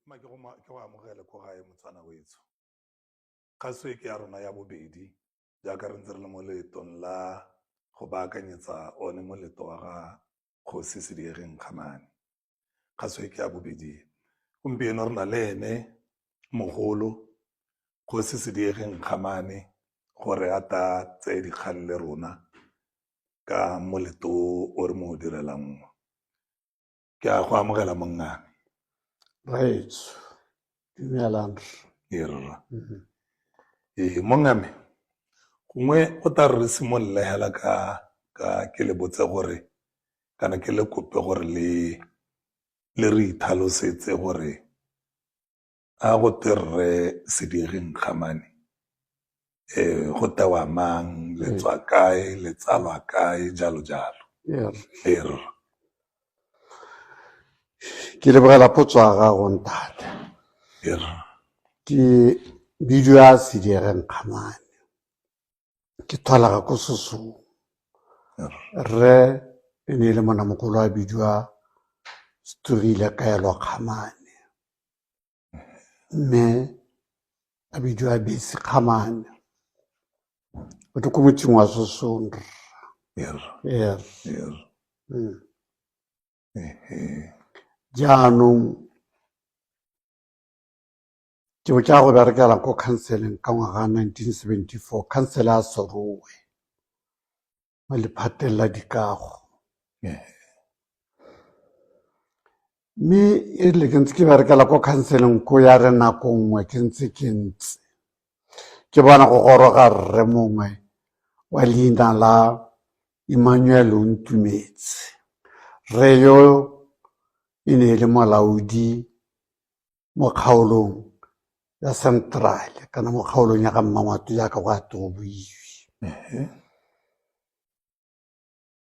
Mma ke go amogele ko gae motswana wetsho. Kgaso e ke ya rona ya bobedi jaaka re ntse re le mo leetong la go baakanyetsa one moletlo wa ga Kgosi Sediegeng Kgamane. Kgaso e ke ya bobedi. Gompieno re na le ene mogolo Kgosi Sediegeng Kgamane gore a ta tseye dikgang le rona ka moletlo o re mo direlang. Ke a go amogela mongame. Raetsho, dumelang rra. Ee rra. Ee mongame, gongwe go tla re re simolole hela ka ke le botse gore kana ke le kope gore le re ithalosetse gore a go te rre Sediegeng Kgamane go tewa mang, le tswa kae, le tsalwa kae, jalo jalo. Ee rra. Ke lebogela potso ya gago ntate. Ee rra. Ke bidiwa Sediegeng Kgamane. Ke tholega ko Sosong. Rre e ne e le monamogolo a bidiwa Setogile Kaelo Kgamane. Mme a bidiwa Besi Kgamane. O ke ko motseng wa Sosong rra. Ee. Jaanong ke bo ke ya go berekela ko khanseleng ka ngwaga 1974, khansele ya Serowe mo lephateng la dikago. Mme e rile ke ntse ke berekela ko khanseleng ko ya re nako nngwe ke ntse ke ntse ke bona go goroga rre mongwe wa leina la Emmanuel Ontumetse. Rre yo e ne e le molaodi mo kgaolong ya Central kana mo kgaolong ya ga Mmangwato jaaka go a go buiwe.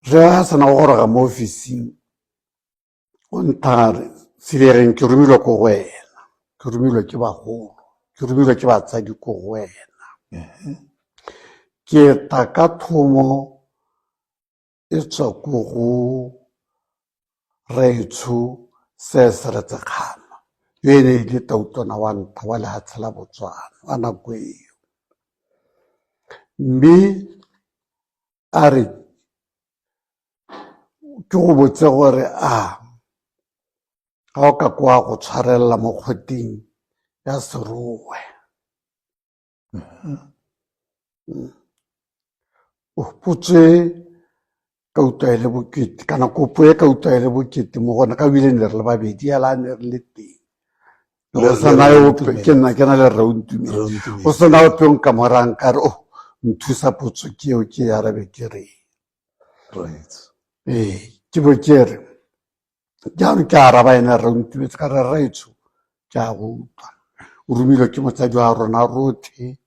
Rre a sena go goroga mo ofising o nthare Sediegeng ke romilwe ko go wena, ke romilwe ke bagolo, ke romilwe ke batsadi ko go wena. Ke ta ka thomo e tswa ko go Rraetsho Sir Seretse Khama yo e ne e le tautona wa ntlha wa lehatshe la Botswana wa nako eo. Mme a re ke go botse gore a ga o ka kwa go tshwarelela mo kgoting ya Serowe. Potso e ka utlwa e le bokete kana kopo e ka utlwa e le bokete mo gona ka ebile ne re le babedi hela ne re le teng. Go sena ope ke nna ke na le rre Ontumetse, go sena ope o nka mo rayang ka re oh nthusa potso ke eo ke e arabe ke reng. Ee, ke bo ke re jaanong ke araba ene rre Ontumetse ka re rraetsho ke a go utlwa o romilwe ke motsadi wa rona rotlhe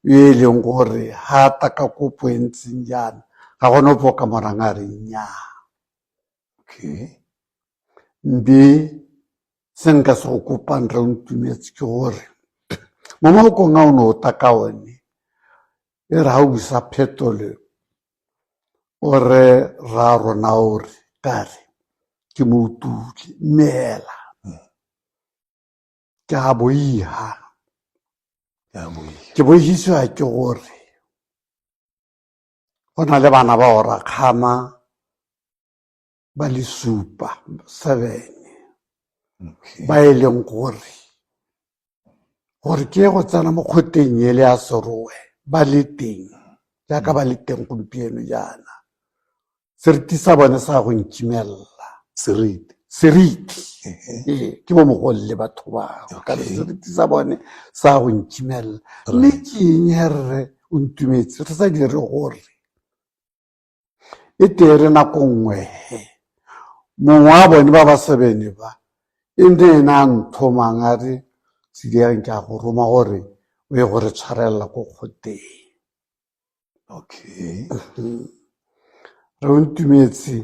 yo e leng gore ha ta ka kopo e ntseng jaana ga gona ope o ka mo rang a re nnyaa. Mme se nka se go kopang rre Ontumetse ke gore mo mabokong a o ne o ta ka one e re ha o busa phetolo o re rra rona o re ka re ke mo utlwile mme hela ke a boiha ke boihisiwa ke gore go na le bana ba ora kgama ba le supa seven ba e leng gore gore ke go tsena mo kgoteng ele ya Serowe ba le teng jaaka ba le teng gompieno jaana seriti sa bone sa go nkimelela seriti seriti ee ke bo mogolle batho bao ka re seriti sa bone sa go nkimelela mme ke eng he rre o ntumetse re sa dire gore E tere nako nngwe he mongwe wa bone ba ba sebene ba e nne ene a nthomang a re Sediegeng ke a go roma gore o ye go re tshwarelela ko kgoteng. Okay. Re o ntumetse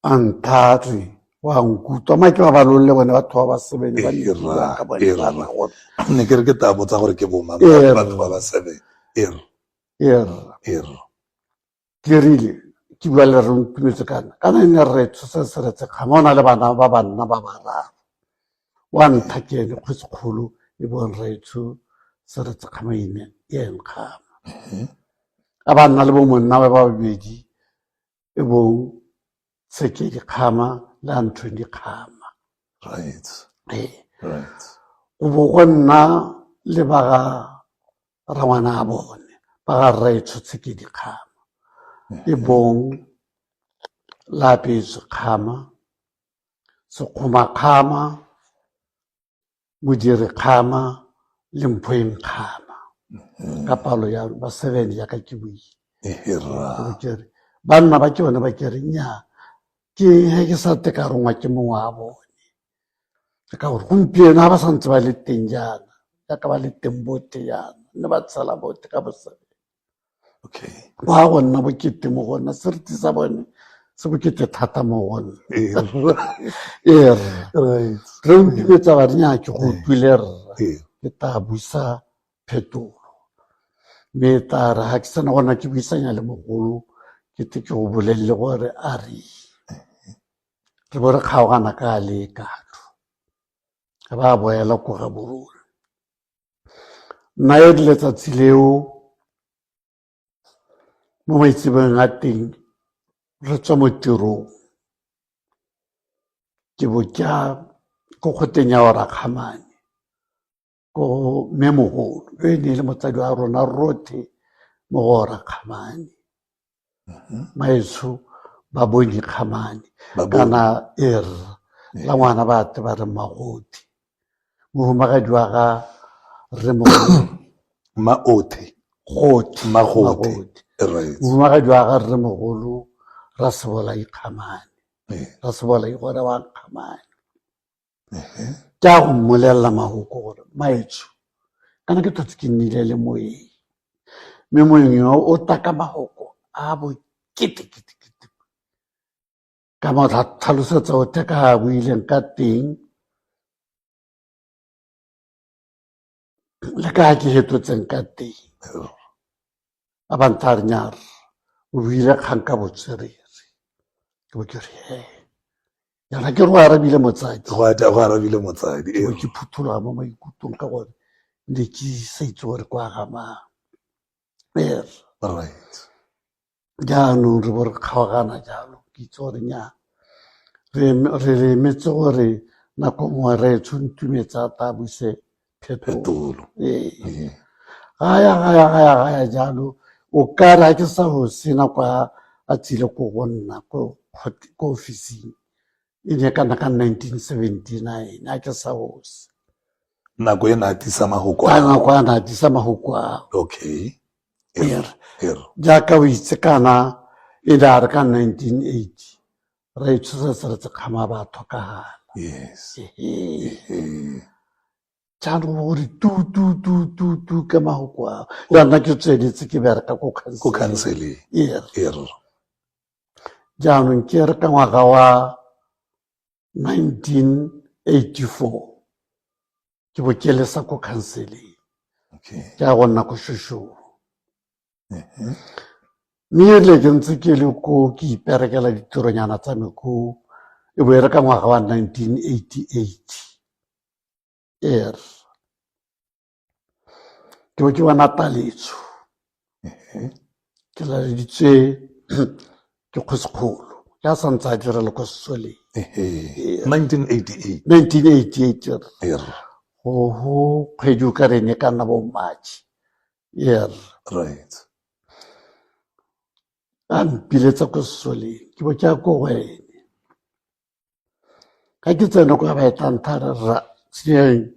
a nthare wa nkutlwa ma ke ba ba lolole bone batho ba ba sebene ba ne ka bone ba gore ne ke re ke tla botsa gore ke bomang batho ba ba sebene e ke rile ke bua le re ntumetse kana kana e ne re tshose seretse kgama o na le bana ba banna ba bararo. Wa ntlha ke ene kgosikgolo e bong Rraetsho Seretse Kgamaine Ian Kgama. A ba nna le bo monna ba babedi e bong Tshekedi Kgama le Anthony Kgama. Right. Ee. Right. Go bo go nna le ba ga rangwana a bone ba ga Rraetsho Tshekedi Kgama e bong Laapetswe Kgama, Sekgoma Kgama, Modiri Kgama le Mphoeng Kgama ka palo ya ba seven jaaka ke buile. Ke re banna ba ke bone ba ke re nnyaa ke he ke sa te ka rongwa ke mongwe wa bone ka gore gompieno ga ba santse ba le teng jaana jaaka ba le teng botlhe jaana ne ba tshela botlhe ka bosebe. Okay. Go a go nna bokete mo go nna, seriti sa bone se bokete thata mo go nna. Ee rra. Re ntumetsa ba re nnyaa ke go utlwile rra, ke tla busa phetolo. Mme tla re ga ke sena gona ke buisanya le mogolo ke tle ke go bolelele gore a re re bo re kgaogana ka le katlo ga ba boela ko ga borona. Nna e rile letsatsi leo mo maitseboeng a teng re tswa mo tirong ke bo ke ya ko kgoteng ya Orakgamane ko mme mogolo yo e ne e le motsadi wa rona rotlhe mo go Orakgamane. Maetsho ba bone Kgamane kana e rra la ngwana ba ate ba re Magodi mohumagadi wa ga rre mogolo Maothe Gothe Magothe mohumagadi wa ga rre mogolo Rasebolai Kgamane Rasebolai gore wa Kgamane. Ke a go mmolelela mahoko gore maetsho kana ke tlhotse ke nnile le moeng mme moeng yo o tla ka mahoko a bokete-kete-kete ka mo tlhalosetsa otlhe ka a buileng ka teng le ka ke fetotseng ka teng. A ba ntha re nnyaa rra o buile kgang ka botswerere ke bo ke re he yana ke re go arabile motsadi go arabile motsadi ke bo ke phuthologa mo maikutlong ka gore ne ke sa itse gore kwa ga mang. Ee right. Jaanong re bo re kgaogana jalo ke itse gore nnyaa re re emetse gore nako nngwe re tshuntumetsa ta buse phetolo. Ee. Ga ya ga ya ga ya ga ya jalo o ka re ga ke sa go sena kwa a tsile ko go nna ko ofising e ne ka nna ka 1979 a ke sa bose. Nako e ne a tisa mahoko a. Nako a ne a tisa mahoko a. Okay. Jaaka o itse kana e ne a re ka 1980 ra itshosa Seretse Kgama ba tlhokagala. Yes. Jaanong gore tu tu tu tu tu ka mahoko ao. Jaana ke tsweletse ke bereka ko ko counseling. Jaanong ke re ka ngwaga wa 1984 ke bo ke lesa ko counseling. Ke ya go nna ko Shoshong. Mme e rile ke ntse ke le ko ke iperekela ditironyana tsa me ko e bo e re ka ngwaga wa 1988 er ke bo ke bona taletso ke laleditswe ke kgosikgolo ya sa ntse a direla kwa sesoleng. 1988 1988 er go kgwedi o ka reng e ka nna bo March er right. A mpiletsa ko sesoleng ke bo ke ya ko go ene. Ga ke tsena kwa ba etang thare rra seeng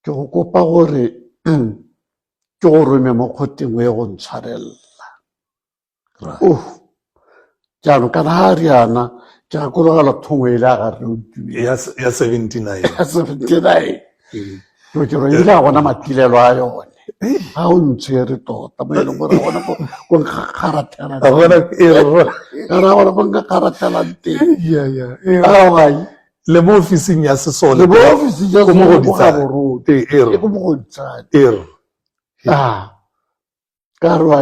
ke go kopa gore ke go rome mo kgoteng o ye go ntshwarelela. Oh jaanong kana ga riana ke gakologelwa thongwe e le a ga rre o ya 79 ya 79 ke ke re ile a gona matilelo a yone ga o ntshwere tota mo e leng gore gona ko nka kgarathela gona ko nka kgarathelang teng. Le mo ofising ya sesole le mo ofising ya sesole ko Gaborone e ko Mogoditshane ah ka re wa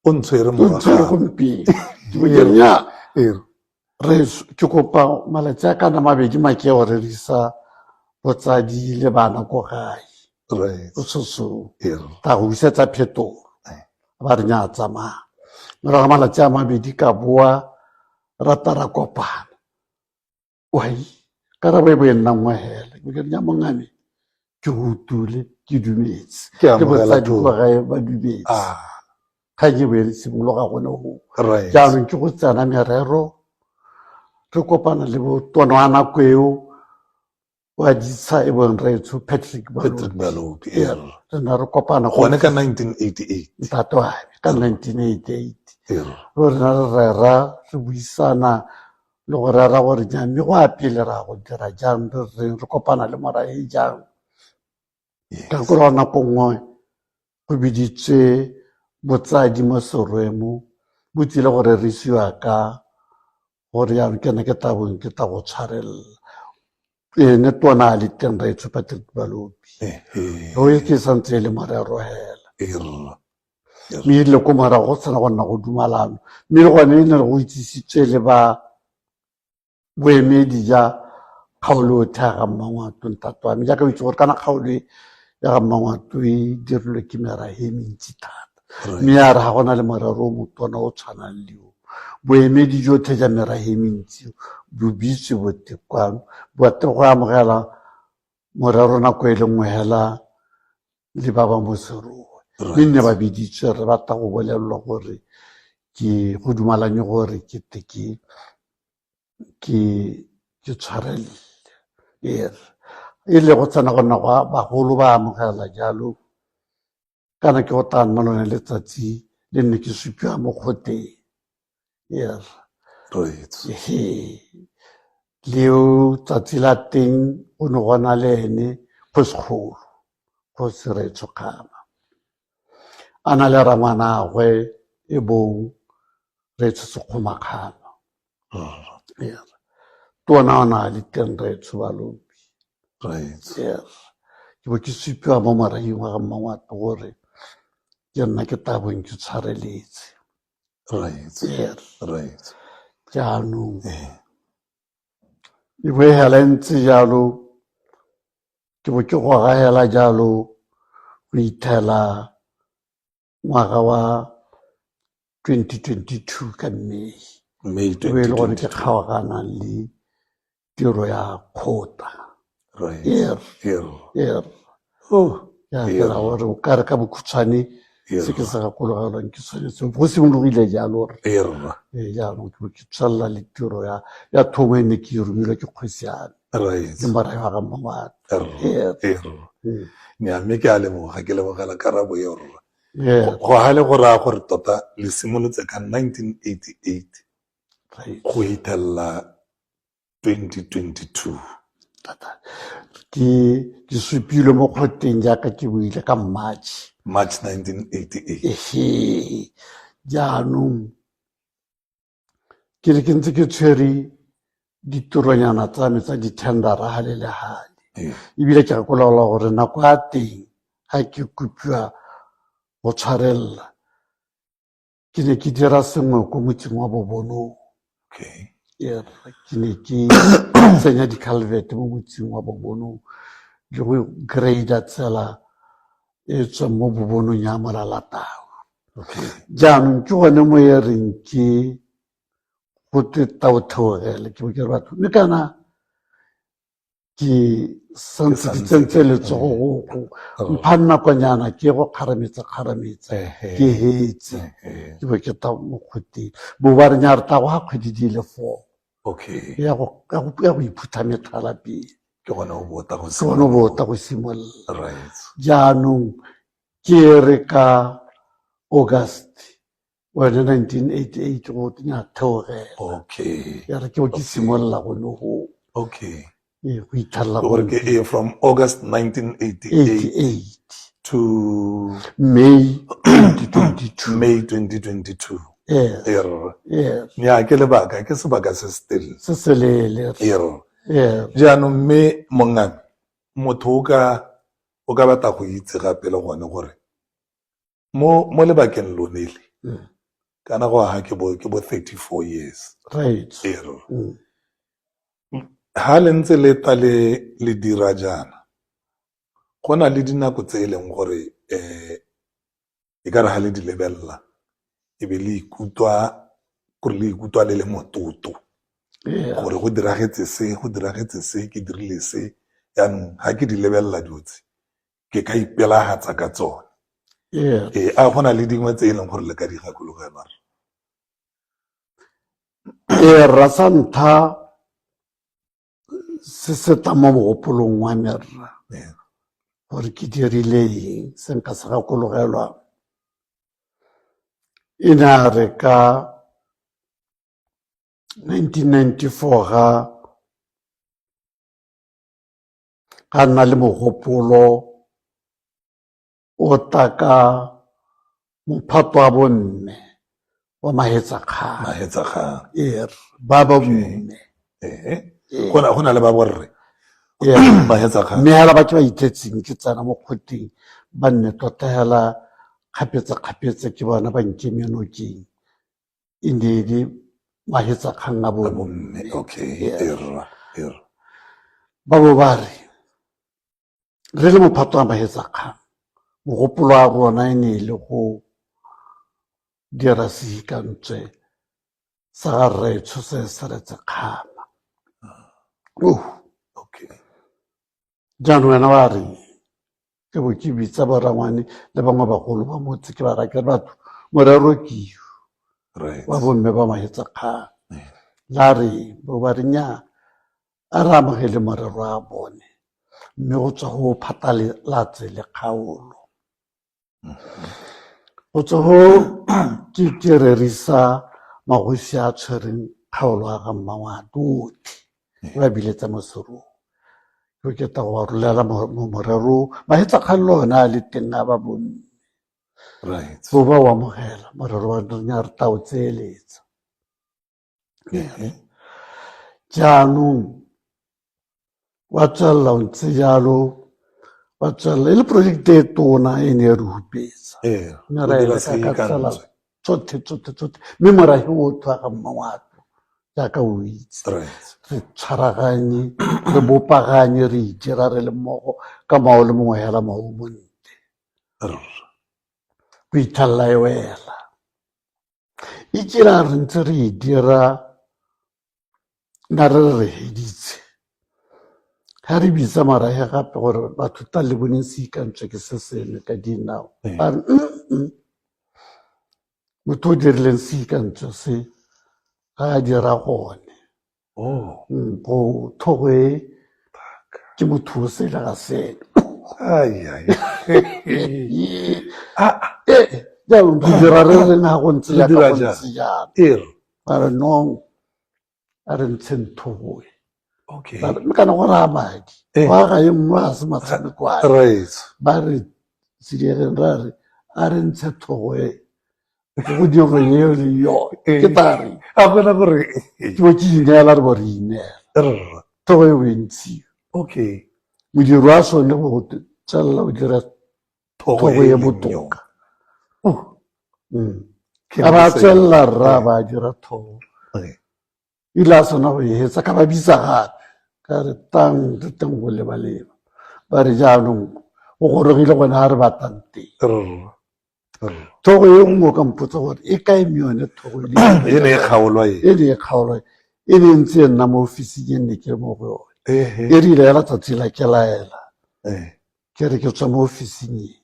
o ntshwere o ntshwere gompieno. Re ke kopa malatsi a kana mabedi make go rerisa Botsadi le bana ko gae o tshosong ta go busetsa phetolo ba re nya tsamaya. Morago ga malatsi a mabedi ka boa rata ra kopana. Wai, karabo e bo e nna nngwe hela. Ke re nya mongame ke go utule ke dumetse. Le botsadi kwa gae ba dumetse. Kgang e bo e simologa gone go. Jaanong ke go tsena merero re kopana le bo tona wa nako eo wa ditsha e bong rraetsho Patrick Patrick Balopi re ne re kopana gone ka 1988 ntate wa me ka 1988 re rena re rera re buisana le go rera gore jang mme go a pele ra go dira jang re reng re kopana le morae jang ka kore nako nngwe go biditswe botsadi mo serwemo bo tsile go rerisiwa ka gore jaanong ke ne ke tla bong ke tla go tshwarelela ene tona a le teng raetsho Patrick Balopi o e ke santse e le morero hela mme e rile ko morago go tshwana go nna go dumalano mme le gone e ne re go itsisitswe le ba boemedi ja kgaolo yotlhe ya ga Mmangwato ntate wa me jaaka o itse gore kana kgaolo e ya ga Mmangwato e dirilwe ke merahe e mentsi thata mme ya re ga go na le morero o motona o tshwanang le o boemedi jotlhe ja merahe e mentsi bo bitswe bote kwano bote go amogela morero nako e le nngwe hela le ba ba mo Serowe mme nne ba biditswe re batla go bolelelwa gore ke go dumalanye gore ke te ke ke ke tshwarelele e le go tsena go nna go bagolo ba amogela jalo kana ke go tla nna lone letsatsi le nne ke supiwa mo kgoteng leo tsatsi la teng go ne go na le ene kgosikgolo kgosi Raetsho Kgama a na le rangwanagwe e bong Raetsho Sekgoma Kgama tona o na le teng Raetsho Balopi ke bo ke supiwa mo moraing wa ga Mmangwato gore ke nna ke tla bong ke tshwareletse jaanong e bo e hela e ntse jalo ke bo ke goga hela jalo go ithela ngwaga wa 2022 ka May May e be e le gone ke kgaoganang le tiro ya kgotla ya fela gore o ka re ka bokhutshwane se ke se gakologelwang ke tshwanetse go simologile jalo gore ee jaanong ke ke tswelela le tiro ya ya thomo e ne ke e romilwe ke kgosi ya me ke morae wa ga mmangwana nya mme ke a leboga ke lebogela karabo eo rra go ga le go raya gore tota le simolotse ka 1988 go hithelela 2022 ke ke supilwe mo kgoteng jaaka ke buile ka March March 1988 ehe jaanong ke ne ke ntse ke tshwere ditironyana tsa me tsa di-tendera gale le gale ebile ke gakologelwa gore nako ya teng ga ke kopiwa go tshwarelela ke ne ke dira sengwe ko motseng wa Bobonong okay ke ne ke tsenya di-culvert mo motseng wa Bobonong le go grader tsela e tswang mo Bobonong ya Molalatau okay jaanong ke gone mo e reng ke go twe tao theogele ke bo ke re batho mme kana ke santse ke tsentse letsogo go go mpha nakonyana ke go kgarametsa kgarametsa ke hetse ke bo ke ta mo kgoteng bo ba re nya re tla go ga kgwedi di le four okay ya go ya go iphutha methala pele ke gone o bota go ke gone o bota go simolola right jaanong ke re ka August wena 1988 go nya theogela okay ya re ke ke simolola gone go okay ee go ithalela gore ke e from August 1988 to May 2022 May 2022 yes er yes nya ke lebaka ke sebaka se se telele se se leele er yes jaanong mme mongame motho o ka o ka batla go itse gape le gone gore mo mo lebakeng lone le kana go aga ke bo ke bo 34 years right ero Ha le ntse le tla le dira jaana, go na le dinako tse e leng gore e ka re ha le di lebelela e be le ikutlwa gore le ikutlwa le le mototo gore go diragetse se, go diragetse se, ke dirile se. Jaanong ha ke di lebelela dilo tse, ke ka ipelagatsa ka tsone. Ee, a go na le dingwe tse e leng gore le ka di gakologelwa? Ee, rra, sa ntlha se se tla mo mogopolong wa me, rra, gore ke dirile eng se nka se gakologelwang, e ne a re ka 1994 ga nna le mogopolo o taka mophato wa bomme wa Mahetsakgang. Mahetsakgang. Ee, ba ba bomme. Ee. Go na le ba borre. Mahetsakgang. Mme hela ba ke ba itletseng ke tsena mo kgoteng ba nne tota hela kgapetsa-kgapetsa ke bona ba nkeme nokeng. E ne e le Mahetsakgang a bomme. Okay. Ee. Ba bo ba re re le mophato wa Mahetsakgang, mogopolo wa rona e ne e le go dira sehikantswe sa ga rraetsho se Seretse Kgama. Okay. Jaanong wena wa reng? Ke bo ke bitsa borangwane le bangwe bagolo ba motse, ke ba raya ke re, batho, morero ke yo wa bomme ba Mahetsakgang. La re bo ba re nnyaa, a re amogele morero wa bone, mme go tswa go phatalatse le kgaolo. Go tswa go ke rerisa magosi a tshwereng kgaolo a ga Mmangwato otlhe, ke ba biletsa mo serong. Ke keta go ba rolela morero, Mahetsakgang le one a le teng a ba bomme. Bo ba o amogela morero wa rona, re tla o tseeletsa. Jaanong wa tswelela o ntse jalo, wa tswelela e le project e tona e ne e re hupetsa, mme ra e leka ka tsela tsotlhe tsotlhe tsotlhe, mme morafe o tloga ga Mmangwato jaaka o itse, re tshwaraganye, re bopaganye, re itira re le mmogo ka mao le mongwe hela mao montle go itlhelela e wela. E kile re ntse re e dira na re re heditse, ga re bitsa morafe gape gore batho tla le boneng se ikantswe ke se sengwe ka dinao, ba re motho o dirileng se ikantswe se ga a dira gone. Go thogo e ke motho o sele ga sele. Jaanong re dira re reng ga go ntse jaaka go ntse jaana? Ba re no, a re ntsheng thogo e. Mme kana go raya madi, go aga e nngwe ga se motshameko wa. Ba re sediegeng, ra re a re ntshe thogo e go dirwe eo le yone, ke tla re a gona gore ke bo ke ineela, re bo re ineela thogo e o e ntshiwa. Modiri wa sone go tswelela o dira thogo e botoka. A ba tswelela rra ba dira thogo, ile a sena go e hetsa ka ba bitsa gape, ka re tang re teng go leba-leba, ba re jaanong go gorogile gone ga re batlang teng. Thogo e nngwe o ka mpotsa gore e kae, mme yone thogo e ne e kgaolwa e ne e kgaolwa e ne ntse e nna mo ofising e nne ke mo go yone, e rile hela tsatsi la ke laela ke re ke tswa mo ofising e,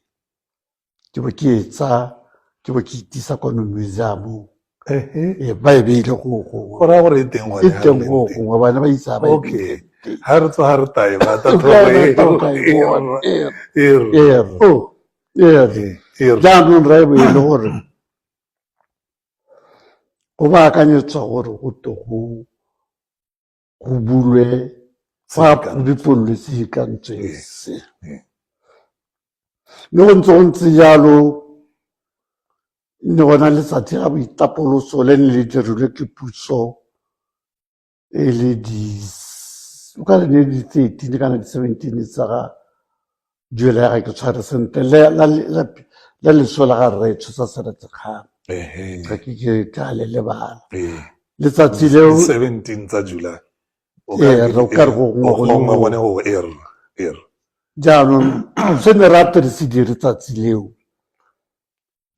ke bo ke e tsa, ke bo ke itisa kwano museumong e ba e beile go gongwe. Go raya gore e teng gone. E teng go gongwe, bana ba itse ba e beile teng. Ha re tswa ha re tae ba ta thogo e. Jaanong ra e bo e le gore go baakanyetswa gore go te go bulwe fa go bipololwe sehikantsweng se, mme go ntse jalo ne gona letsatsi la boitapoloso le ne le dirilwe ke puso e le di o ka re ne di 13 kana di 17 tsa ga July, ga ke tshware sentle, la leso la ga rraetsho sa Seretse Kgama, ga ke ke tla le lebala letsatsi leo. 17 tsa July. Ee, o ka re gongwe gongwe gone go e rra e rra. Jaanong se ne re ate re se dire tsatsi leo,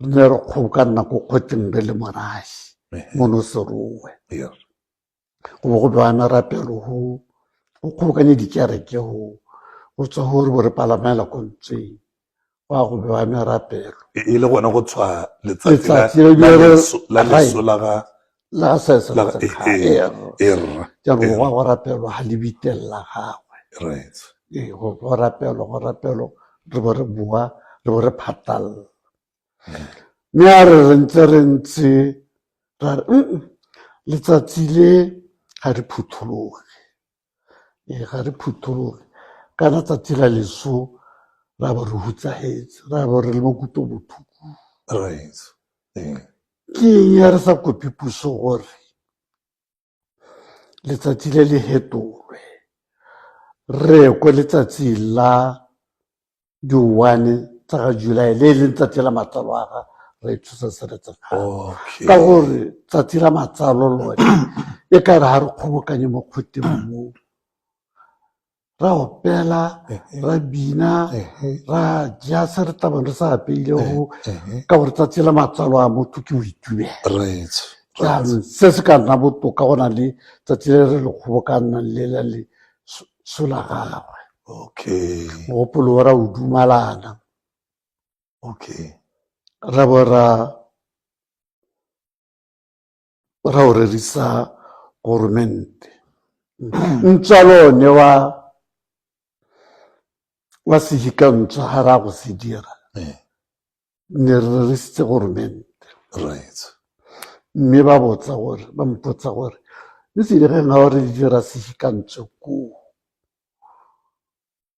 re ne re kgobokanna ko kgotleng re le morafe mono Serowe. Go bo go bewa merapelo go go kgobokanye dikereke go go tswa go re bo re palamela ko ntsweng go ya go bewa merapelo. E le gone go tshwa letsatsi la leso la ga la ga Sir Seretse. Jaanong go ya go rapelwa ga lebiteng la gagwe. Ee, go rapelwa go rapelwa re bo re boa re bo re phatalla. Mme a re re ntse re ntse ra re letsatsi le ga re phuthologe, ee ga re phuthologe kana tsatsi la leso ra bo re hutsahetse ra bo re le mo kutlobotlhokong. Ke eng ya re sa kope puso gore letsatsi le le hetolwe re ye ko letsatsi la di-one tsa ga July le e leng tsatsi la matsalo a ga re tshosa Seretse Kgama. Ka gore tsatsi la matsalo lone e ka re ga re kgobokanye mo kgoteng mo ra opela ra bina ra ja se re tlabong re sa apeile go ka gore tsatsi la matsalo a motho ke boitumelo. Jaanong se se ka nna botoka go na le tsatsi le re le kgobokannang le la le sola gagwe. Mogopolo o ra o dumalana. Ra bo ra ra o rerisa goromente. Ntswa le one wa wa sehikantswa ga ra go se dira. Ne re rerisitse goromente. Mme ba botsa gore ba mpotsa gore mme se diregeng ga re dira sehikantswe koo.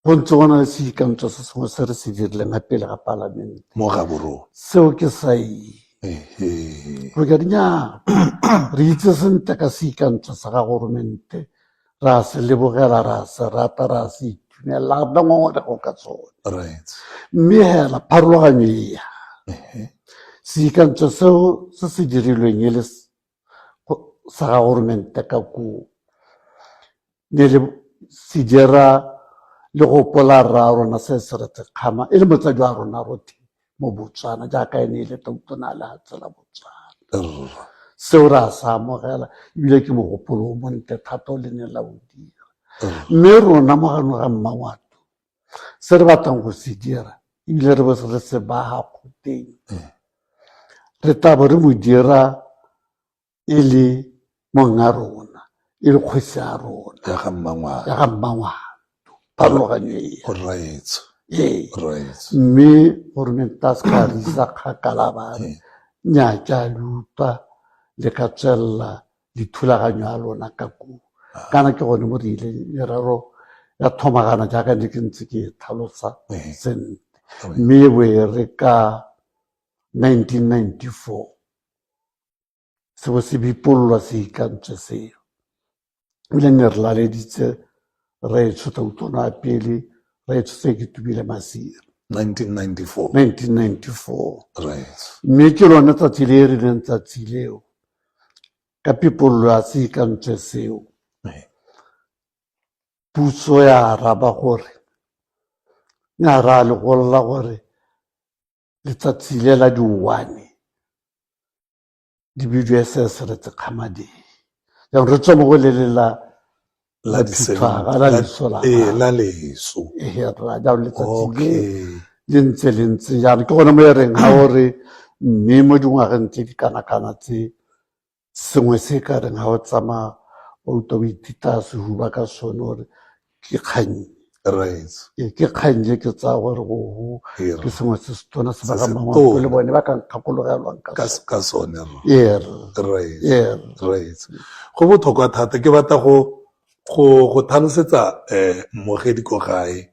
Go ntse go na le sehikantswe se sengwe se re se dirileng ga pele ga palamente. Mo Gaborone. Seo ke sa eng. Re ka nnyaa re itse sentle ka sehikantswe sa ga goromente ra se lebogela ra se rata ra se itumelela ga rena ngongorego ka sone. Mme hela pharologanyo e ya sehikantswe seo se se dirilweng e le sa ga goromente ka koo ne le se dira le go gopola rra rona se Seretse Kgama e le motsadi wa rona rotlhe mo Botswana jaaka ene e le tautona a lehatshe la Botswana. Seo re a se amogela ebile ke mogopolo o montle thata o le neng la o dira. Mme rona mo gano ga Mmangwato se re batlang go se dira ebile re bo re se baga kgoteng re tla bo re mo dira e le monga rona e le kgosi ya rona ya ga Mmangwato ya ga Mmangwato pharologanyo e rraetsho ee mme goromente a se ka re isa kgakala ba re nnyaa ke a le utlwa le ka tswelela le thulaganyo ya lona ka koo kana ke gone mo re ileng merero ya thomagana jaaka ne ke ntse ke e tlhalosa sentle mme e bo e re ka 1994 se bo se bipololwa se ikantswe seo ebile ne re laleditse rraetsho tautona a pele rraetsho se ke tubile masire 1994 1994 mme ke lone tsatsi le e rileng tsatsi leo ka pipololo ya se ikantswe seo puso ya araba gore ne a ra le golola gore letsatsi le la di-one di bidiwe se Seretse Kgama Day. Jaanong re tswa mo go le le la la phuthaga la leso la ee la leso ee rra jaanong letsatsi le le ntse le ntse jaana ke gone mo e reng ga o re mme mo dingwageng tse di kana-kana tse sengwe se ka reng ga o tsamaya o utlwa o ititaya sehuba ka sone gore ke kgang right e ke kgang e ke tsaya gore go ke sengwe se se tona se ba ga mangwe le bone ba ka nkgakologelwang ka sone right right go botlhokwa thata ke batla go go go tlhalosetsa mmogedi ko gae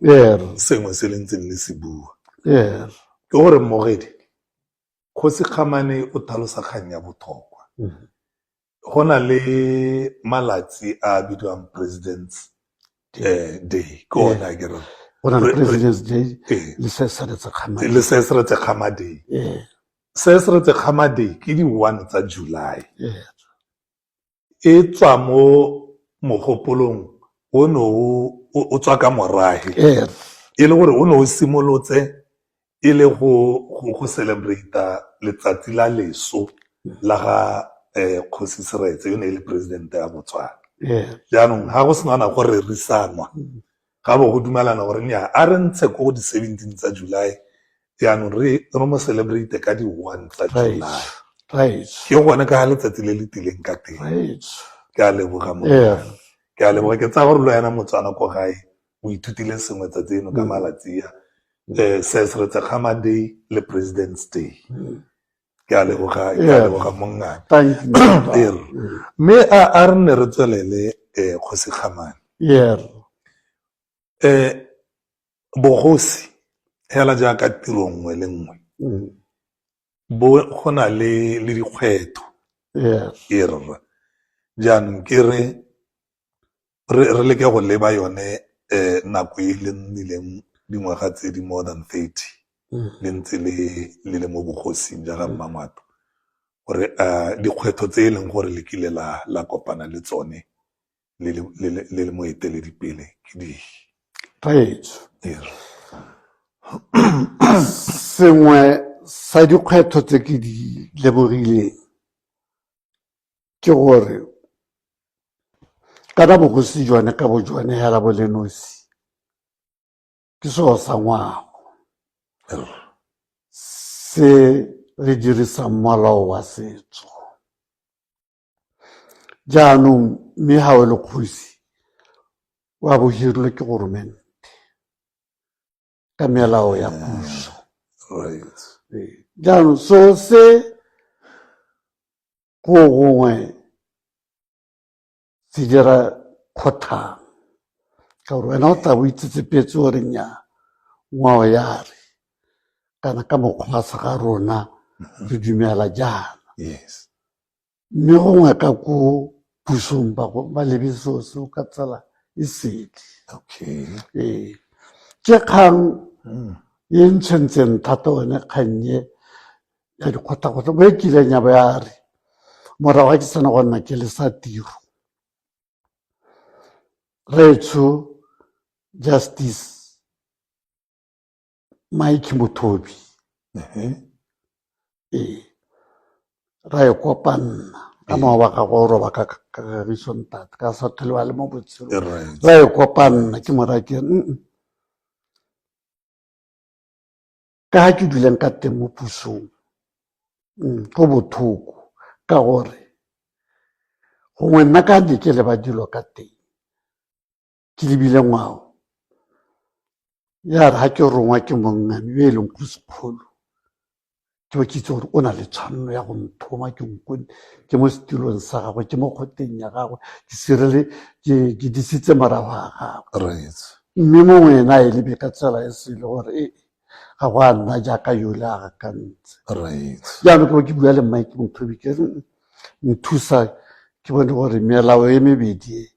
sengwe se le ntseng le se bua ke gore mmogedi Kgosi Kgamane o tlhalosa kgang ya botlhokwa. Go na le malatsi a a bidiwang President's Day, ke one a ke re. Go na le President's Day le Sir Seretse Khama. Le Sir Seretse Khama Day. Sir Seretse Khama Day ke di 1 tsa July. E tswa mo Mogopolong o ne o tswa ka morahe e le gore o ne o simolotse e le go celebrate letsatsi la leso la ga Kgosi Seretse yo ne e le president ya Botswana. Jaanong ga go sena go rerisanwa ga bo go dumelana gore nya a re ntshe ko go di-17 tsa July, jaanong re mo celebrate ka di-1 tsa July. Ke gone ka letsatsi le le tileng ka teng. Ke a leboga mo, ke a leboga. Ke tsaya gore le wena Motswana ko gae o ithutile sengwe tsatsi eno ka malatsi a Sir Seretse Khama Day le President's Day. Ke a leboga, ke a leboga mongane. Mme a re nne re tswelele, Kgosi Kgamane. Bogosi hela jaaka tiro nngwe le nngwe bo go na le dikgwetlho. E rra, jaanong ke re leke go leba yone nako e le nnileng dingwaga tse di more than 30 le ntse le mo bogosing ja ga Mmangwato, gore dikgwetlho tse e leng gore le kile la kopana le tsone le moeteledipele ke dife? Raetsho, sengwe sa dikgwetlho tse ke di lemogileng ke gore kana bogosi jone ka bo jone hela bo le nosi ke selo sa ngwao se re dirisang molao wa setso. Jaanong mme ga o le kgosi wa bo hirilwe ke goromente ka melao ya puso. Jaanong so se go gongwe se dira kgothang ka gore wena o tla bo itsetsepetse gore nnyaa, ngwao ya re kana ka mokgwa sa ga rona re dumela jaana. Mme gongwe ka ko pusong ba lebe seo seo ka tsela e sele. Ee, ke kgang e ntshwentseng thata one kgang e ya dikgotlakgotla mo e kileng ya bo ya re morago ga ke sena go nna ke le sa tiro, Retsho Justice Mike Mothobi, ee, ra e kopanna ka mowa wa gagwe o roba ka kagiso ntate ka sa tlhole ba le mo botshelong. Ra e kopanna, ke mo raya ke re, ka ga ke dulang ka teng mo pusong go bothoko ka gore gongwe nna ka ne ke leba dilo ka teng ke lebile ngwao ya re ga ke rongwa ke mongame yo e leng kgosikgolo, ke bo ke itse gore o na le tshwanelo ya go nthoma ke nkone ke mo setilong sa gagwe, ke mo kgoteng ya gagwe, ke sirele ke disitse morago ga gagwe. Mme mongwe ena a e lebe ka tsela e sele gore e ga go a nna jaaka yole a gakantse. Jaanong ke bo ke bua le Mike Mothobi ke re nthusa ke bone gore melao e mebedi e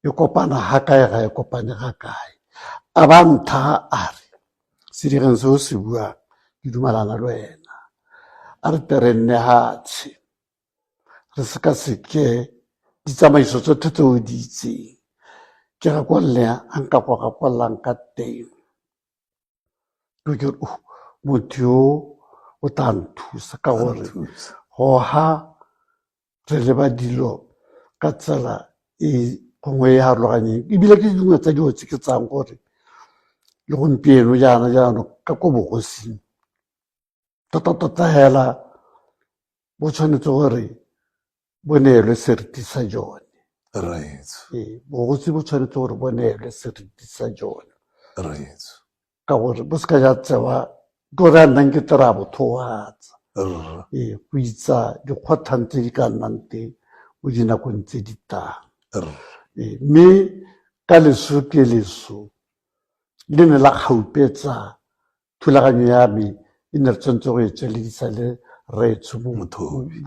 e kopana ga kae, ga e kopane ga kae. A ba ntha a re sedireng se o se buang ke dumalana le wena, a re tle re nne hatshe re sekaseke ditsamaiso tsotlhe tse o di itseng, ke gakolole a nka go gakololang ka teng. Ke re motho yo o tla nthusa ka gore goga re leba dilo ka tsela e gongwe e harologanyeng, ebile ke dingwe tsa dilo tse ke tsayang gore le gompieno jaana jaanong ka ko bogosing tota-tota hela bo tshwanetse gore bo neelwe seriti sa jone. Ee, bogosi bo tshwanetse gore bo neelwe seriti sa jone ka gore bo seka ja tsewa ke gore a nnang ke tera bothoatsa, ee, go itsa dikgotlhang tse di ka nnang teng mo dinakong tse di tlang. Ee, mme ka leso ke leso le ne la kgaupetsa thulaganyo ya me e ne re tshwanetse go e tsweledisa le Retsho Mothobi,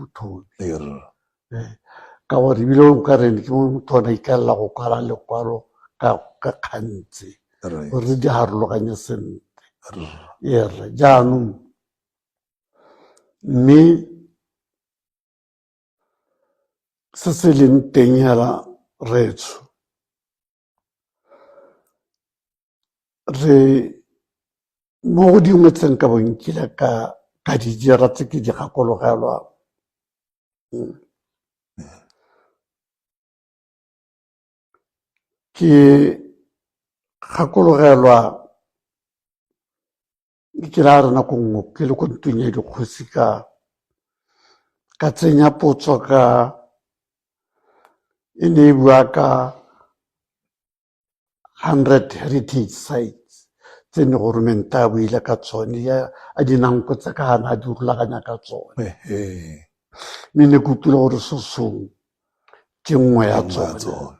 ka gore ebile o ka reng ke motho o ne a ikaelela go kwala lekwalo ka kgantse gore re di harologanye sentle. Ee rre, jaanong mme se se leng teng hela Retsho, re mo go dingwe tse nka bong nkile ka di dira tse ke di gakologelwang. Ke gakologelwa ke la re nako nngwe ke le ko ntlong ya dikgosi ka tsenya potso ka e ne e bua ka 100 heritage sites tse ne goromente a buile ka tsone a dinanko tse ka gana a di rulaganya ka tsone. Mme ne ke utlwile gore Sosong ke nngwe ya tsone.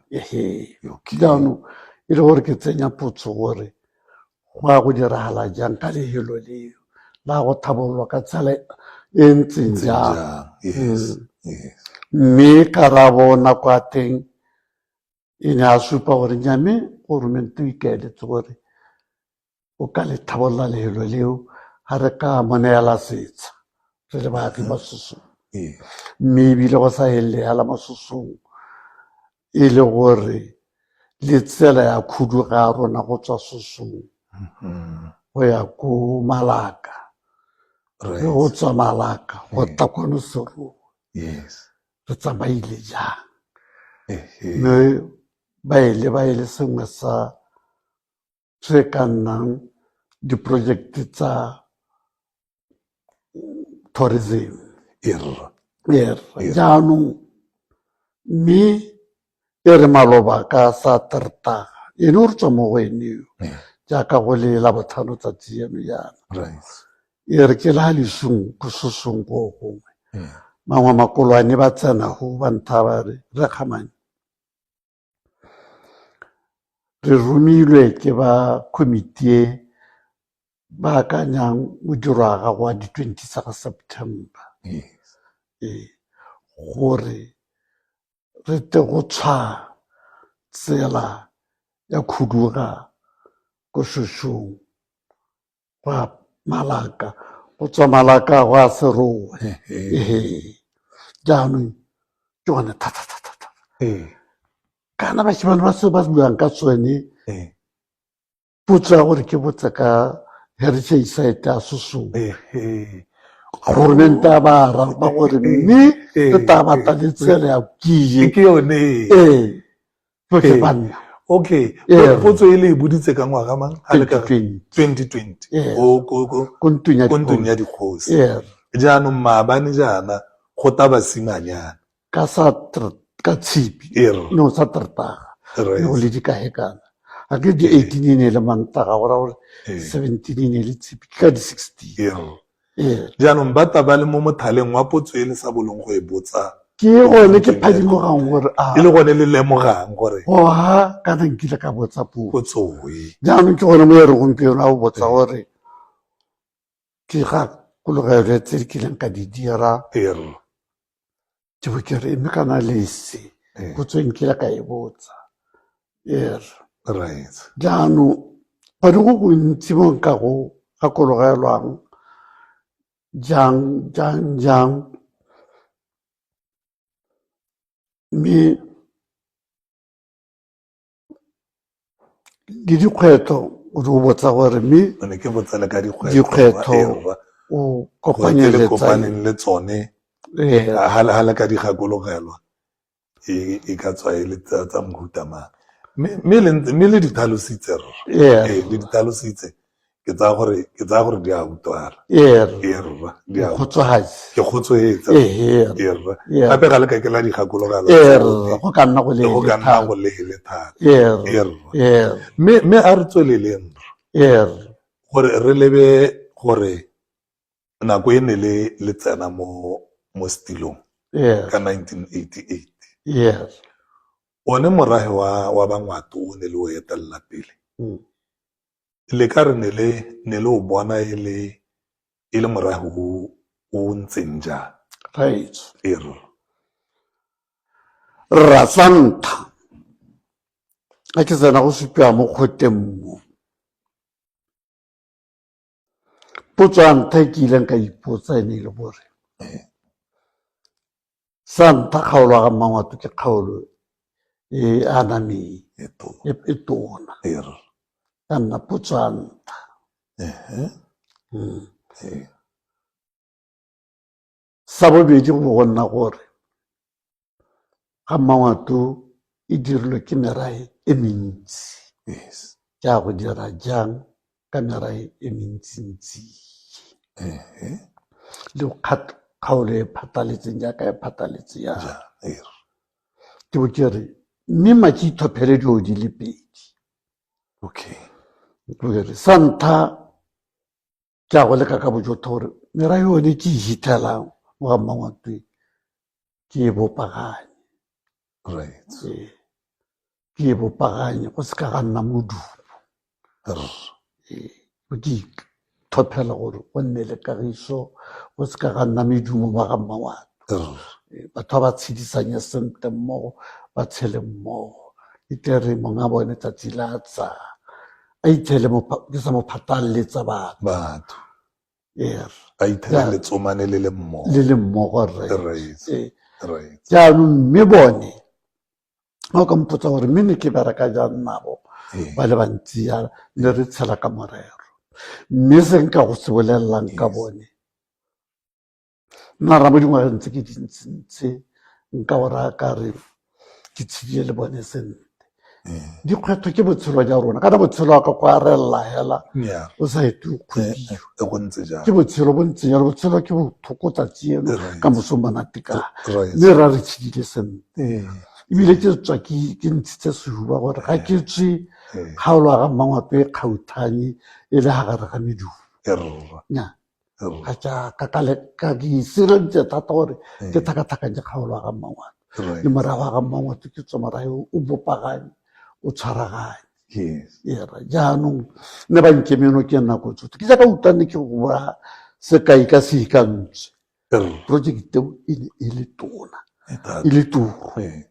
Jaanong e le gore ke tsenya potso gore go ya go diragala jang ka lefelo leo la go tlhabololwa ka tsela e ntseng jang. Mme karabo nako ya teng e ne a supa gore nyame goromente o ikaeletse gore o ka le tlhabolola lefelo leo ga re ka mo neela setsha re le baagi ba Sosong. Mme ebile go sa helele hela mo Sosong e le gore le tsela ya khuduga ya rona go tswa Sosong go ya ko Malaka, le go tswa Malaka go tla kwano Serowe. Re tsamaile jang? Mme ba ile sengwe sa se ka nnang diprojekte tsa tourism. Jaanong mme e re maloba ka sa Tertaga ene o re tswa mo go ene eo jaaka go le Labotlhano tsatsi eno jaana. E re ke la lesong ko Sosong ko gongwe mangwe makolwane ba tsena go ba ntha ba re re kgamane re romilwe ke ba committee e ba akanyang modiro wa gago wa di-20 tsa ga September ee gore re tle go tshwa tsela ya khuduga ko Shoshong go ya Malaka, go tswa Malaka go ya Serowe. Jaanong ke gone thata-thata-thata kana bashimane ba se ba buang ka tsone. Potso ya gore ke botse ka heritage site ya Sosong, goromente a ba araba gore mme re tla batla le tsela ya kie ke yone. Ee, ke banna. Okay, potso e le e boditse ka ngwaga mang? 2020 ko ntlong ya dikgosi. Jaanong maabane jaana go ta basimanyana ka sa ka tshipi no sa Tertaga le go le dikahekana a ke di 18 e ne e le Mantaga go ra gore 17 e ne e le tshipi ke ka di 16. Jaanong ba ta ba le mo mothaleng wa potso e le sa bolong go e botsa. Ke gone ke phadimogang gore a e le gone le lemogang gore oha kana nkile ka botsa potso e. Jaanong ke gone mo e re gompieno a o botsa gore ke gakologelwe tse di kileng ka di dira, ke bo ke re mme kana lese potso e nkile ka e botsa. Jaanong gone go gontsi mo nka go gakologelwang jang jang jang, mme le dikgwetlho o di o botsa gore mme ne ke botsa le ka dikgwetlho o kopanyeletsa kopaneng le tsone ha le ka di gakologelwa e ka tswa e le tsa mohuta mang, mme le di tlhalositse rra, le di tlhalositse. Ke tsaya gore di a utlwala. Ee rra, ke kgotsogetse. Ee rra, gape ga le ka ke la di gakologelwa go ka nna go leele thata. Ee rra, mme a re tsweleleng rra gore re lebe gore nako e ne le tsena mo setilong ka 1988. One morahe wa Bangwato o ne le o etelela pele. Le ka re ne le o bona e le morahe o ntseng jang? Right. Rra, sa ntlha a ke tsena go supiwa mo kgoteng mo, potso ya ntlha e ke ileng ka ipotsa e ne e le gore sa ntlha kgaolo ya ga Mmangwato ke kgaolo e anameng E tona. e tona Ee, rra. Ya nna potso ya ntlha. Ehe. Ee. Sa bobedi go bo go nna gore ga Mmangwato e dirilwe ke merae e mentsi. Yes. Ke a go dira jang ka merae e mentsintsi. Ehe. Le kgaolo e phataletseng jaaka e phataletse ya. Ja, ee. Ke bo ke re mme mma ke ithophele dilo di le pedi. Okay. Ke bo ke re sa ntlha ke a go leka ka bojotlhe gore merae yone ke e hithelang mo ga Mmangwatwe ke e bopaganye. Right. Ee, ke e bopaganye go se ka ga nna modumo. R. Ee, ke ithophela gore go nne le kagiso, go se ka ga nna medumo mo ga Mmangwato. R. Ee, batho ba ba tshedisanye sentle mmogo, ba tshele mmogo. E tle re monga bone tsatsi la tsa a ithele mo ke sa mo phatalletsa batho. Batho. Ee. A ithele letsomane le le mmogo. Le le mmogo, rre. Right. Ee. Right. Jaanong mme bone ga o ka mpotsa gore mme ne ke bereka jang nabo Ee. ba le bantsi ya ne re tshela ka morero. Mme se nka go se bolelelang ka Yes. bone, nna rra mo dingwageng tse ke dintsintsi nka o raya ka re ke tshedile le bone sentle. Ee. Dikgwetlho ke botshelo jwa rona, kana botshelo ka kwa relela hela Yeah. o sa ete o kgwebiwa. E go ntse jang. Ke botshelo bo ntse jalo, botshelo ke botlhoko tsatsi eno Right. ka moso monate ka. Right. Mme ra re tshedile sentle. Ee. Ebile ke tswa ke ntshitse sehuba gore ga ke tswe Ee. kgaolo ya ga Mmangwato e kgauthanye e le ga gare ga medumo. E rra. Nnyaa. E rra. Ga ke a ka ka le ka ke isireleditse thata gore Ee. ke tlhakatlhakanye kgaolo ya ga Mmangwato. Right. Le morago ga Mmangwato ke tswa morago o bopaganye, o tshwaraganye. Yes. Ee, rra. Jaanong ne ba nkemeno ke nako tsotlhe. Ke jaaka utlwane ke go bua sekai ka sehikantswe. Rra. Project eo e ne e le tona, E thata. e le turu. Ee.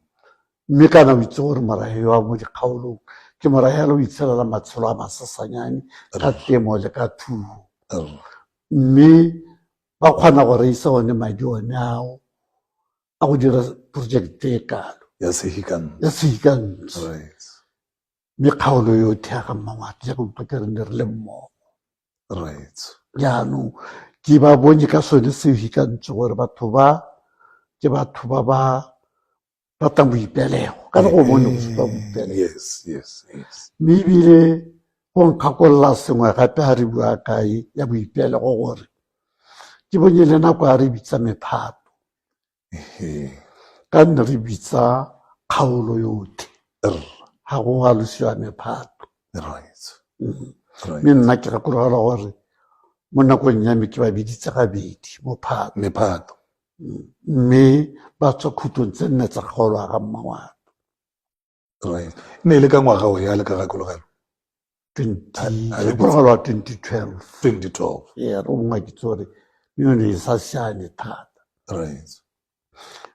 Mme kana o itse gore morahe wa mo dikgaolong ke morahe o itshelela matshelo a masasanyane ka temo le ka thuo. Rra. Mme ba kgona go reisa one madi one ao a go dira project e kalo. Ya sehikantswe. Ya sehikantswe. Right. Mme kgaolo yotlhe ya ga Mmangwato jaaka utlwa ke re ne re le mmogo. Right. Jaanong ke ba bone ka sone sehikantswe gore batho ba ke batho ba ba ratang boipelego. Ka go bone go supa boipelego. Yes, yes, yes. Mme ebile go nkgakolola sengwe gape ha re bua kae ya boipelego gore ke bonye le nako ya re bitsa mephato. Ehe. Ka nne re bitsa kgaolo yotlhe. Rra. Ha go alosiwa mephato. Right. Right. Mme nna ke gakologelwa gore mo nakong ya me ke ba biditse gabedi mophato. Mephato. Mme ba tswa khutlong tse nne tsa kgaolo ya ga Mmangwato. Right. Ne e le ka ngwaga o ya le ka gakologelwa? Gakologelwa 2012. 2012. Ee, re mongwe ke itse gore mme yone e sa siame thata. Right.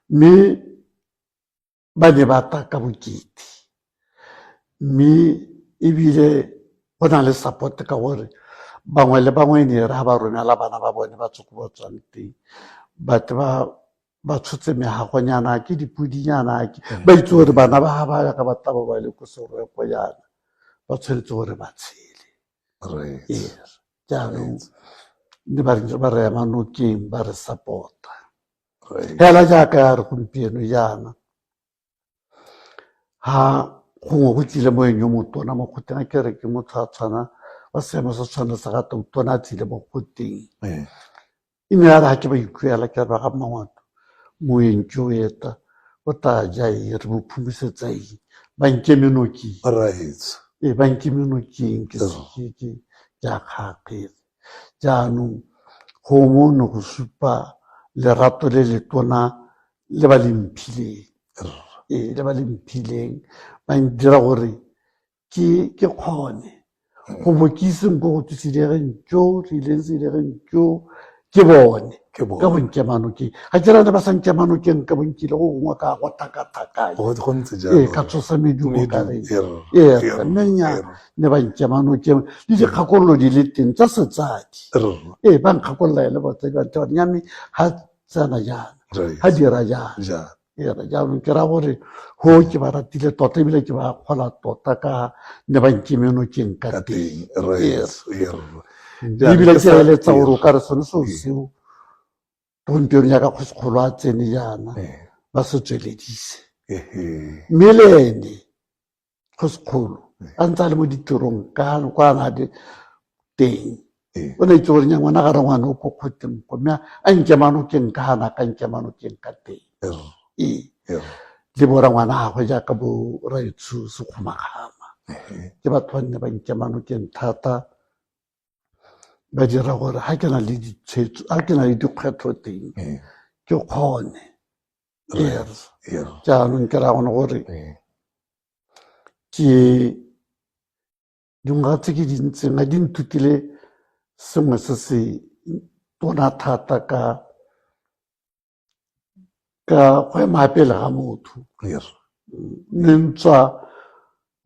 Mme ba ne ba tla ka bokete. Mme ebile go na le support ka gore bangwe le bangwe ne re ha ba romela bana ba bone ba tswa ko ba tswang teng, batho ba tshotse megagonyana ke dipudinyana ke ba itse gore bana ba ha ba ya ka ba tla ba le ko serweko yana ba tshwanetse gore ba tshele. Right. Ee, jaanong ne ba re ba re ema nokeng ba re support-a. Right. Hela jaaka ya re gompieno jaana ha gongwe go tlile moeng yo motona mo kgoteng, a ke re ke motho a tshwana wa seemo se tshwana sa ga Tautona a tlile mo kgoteng. Ee. E ne ya re ha ke ba ikuela ke re ba ga Mmangwato moeng ke o eta o tla ja eng, re mo phumosetsa eng, ba nkeme nokeng. Right. Ee, ba nkeme nokeng ke se ke ke ke a kgakgetse. Jaanong gongwe ne go supa lerato le letona le ba le mphileng. Ee, le ba le mphileng ba ndira gore ke kgone go bo ke iseng ko go twe sedireng tso, re ileng sedireng tso, ke bone. Ke bone. Ka go nkema nokeng. Ga ke rata ba sa nkema nokeng, ka bo nkile go gongwe ka go tlhakatlhakanya. Go ntse jalo. Ee, ka tsosa medumo ka re. Medumo, e rra, Ee, e rra, mme nnyaa, e rra. ne ba nkema nokeng. Le dikgakololo di le teng tsa setsadi. E rra. Ee, ba nkgakolola e le batsadi ba ntse ba re, Nyame, ha tsena jaana, Right. ha dira jaana. Jaana. Era jaanong ke raya gore go ke ba ratile tota ebile ke ba kgola tota ka ne ba nkeme nokeng ka teng. Ebile ke eletsa gore o ka re sone seo seo gompieno jaaka kgosikgolo a tsene jaana ba se tsweledise. Mme le ene kgosikgolo a ntse a le mo ditirong ka kwa na le teng o ne itse gore nya ngwana ga re ngwana o ko kgoteng ko mme a nkema nokeng ka gana ka nkema nokeng ka teng. Ee, le bo rangwana gagwe jaaka bo Raetsho Sekgomakgama ke batho ba nne ba nkema nokeng thata, ba dira gore ga ke na le ditshwetso, ga ke na le dikgwetlho teng ke kgone. Jaanong ke raya gone gore ke dingwaga tse ke di ntseng ga di nthutile sengwe se se tona thata ka go ema pele ga motho. Ne ntswa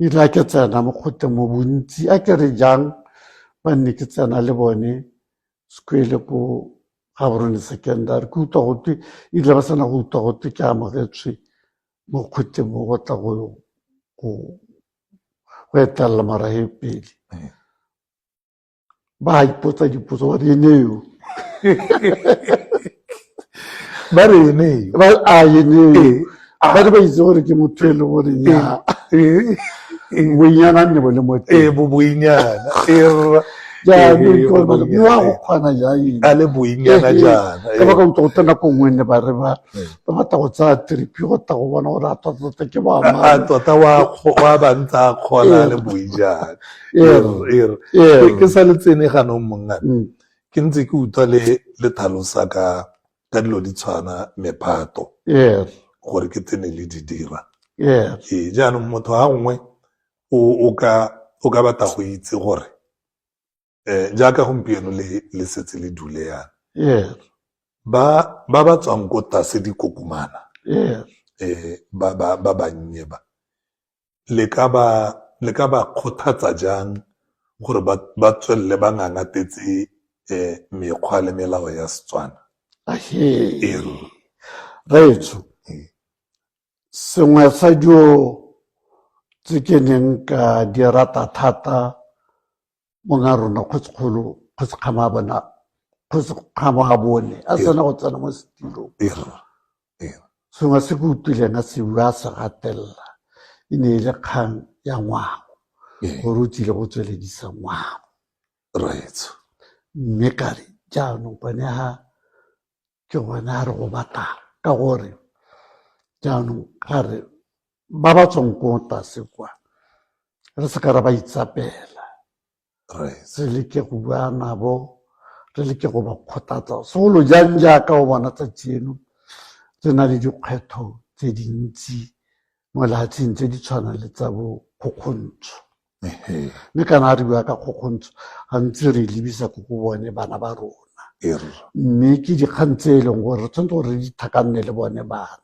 ebile ke tsena mo kgoteng mo bontsi a ke re jang ba nne ke tsena le bone sekwele ko Gaborone Secondary, ke utlwa gotwe ebile ba sena go utlwa gotwe ke amogetswe mo kgoteng mo go tla go etelela morahe pele. Ba ipotsa dipotso ba re ene yo, ba re ene yo, ba a ene yo, ba re ba itse gore ke motho e le gore nya boinyana nne bo le mo teng. Bo boinyana. Jaanong ke gore ba wa go kgona jang a le boinyana jaana. Ka baka utlwa go tla nako nngwe ne ba re ba ba batla go tsaya trip go tla go bona gore a tota ke boammaaruri. A tota wa ba ntse a kgona a le boijana. Ke sa le tsene ganong mongana, ke ntse ke utlwa le le tlhalosa ka dilo di tshwana mephato gore ke tsene le di dira. Ee, jaanong motho ga nngwe o ka batla go itse gore jaaka gompieno le setse le dule yana, ba ba tswang ko tlase dikokomana ba bannye ba le ka ba kgothatsa jang gore ba tswelele ba ngangatetse mekgwa le melao ya Setswana? Raetsho, sengwe sa dilo tse ke neng ka di rata thata monga rona kgosikgolo Kgosi Kgama a bone a sena go tsena mo setilong, sengwe se ke utlwileng a se bua a se gatelela e ne e le kgang ya ngwao, gore o tsile go tsweledisa ngwao. Mme ka re jaanong gone ha ke gone ha re go batlang, ka gore jaanong ga re ba ba tswang ko tlase kwa re se ka ra ba itsapela, re leke go bua nabo, re leke go ba kgothatsa segolo jang jaaka o bona tsatsi eno re na le dikgwetlho tse dintsi mo lefatsheng tse di tshwanang le tsa bo kgokgontsho. Mme kana re bua ka kgokgontsho gantsi re lebisa ko go bone bana ba rona, mme ke dikgang tse e leng gore re tshwanetse gore re di tlhakanne le bone bana,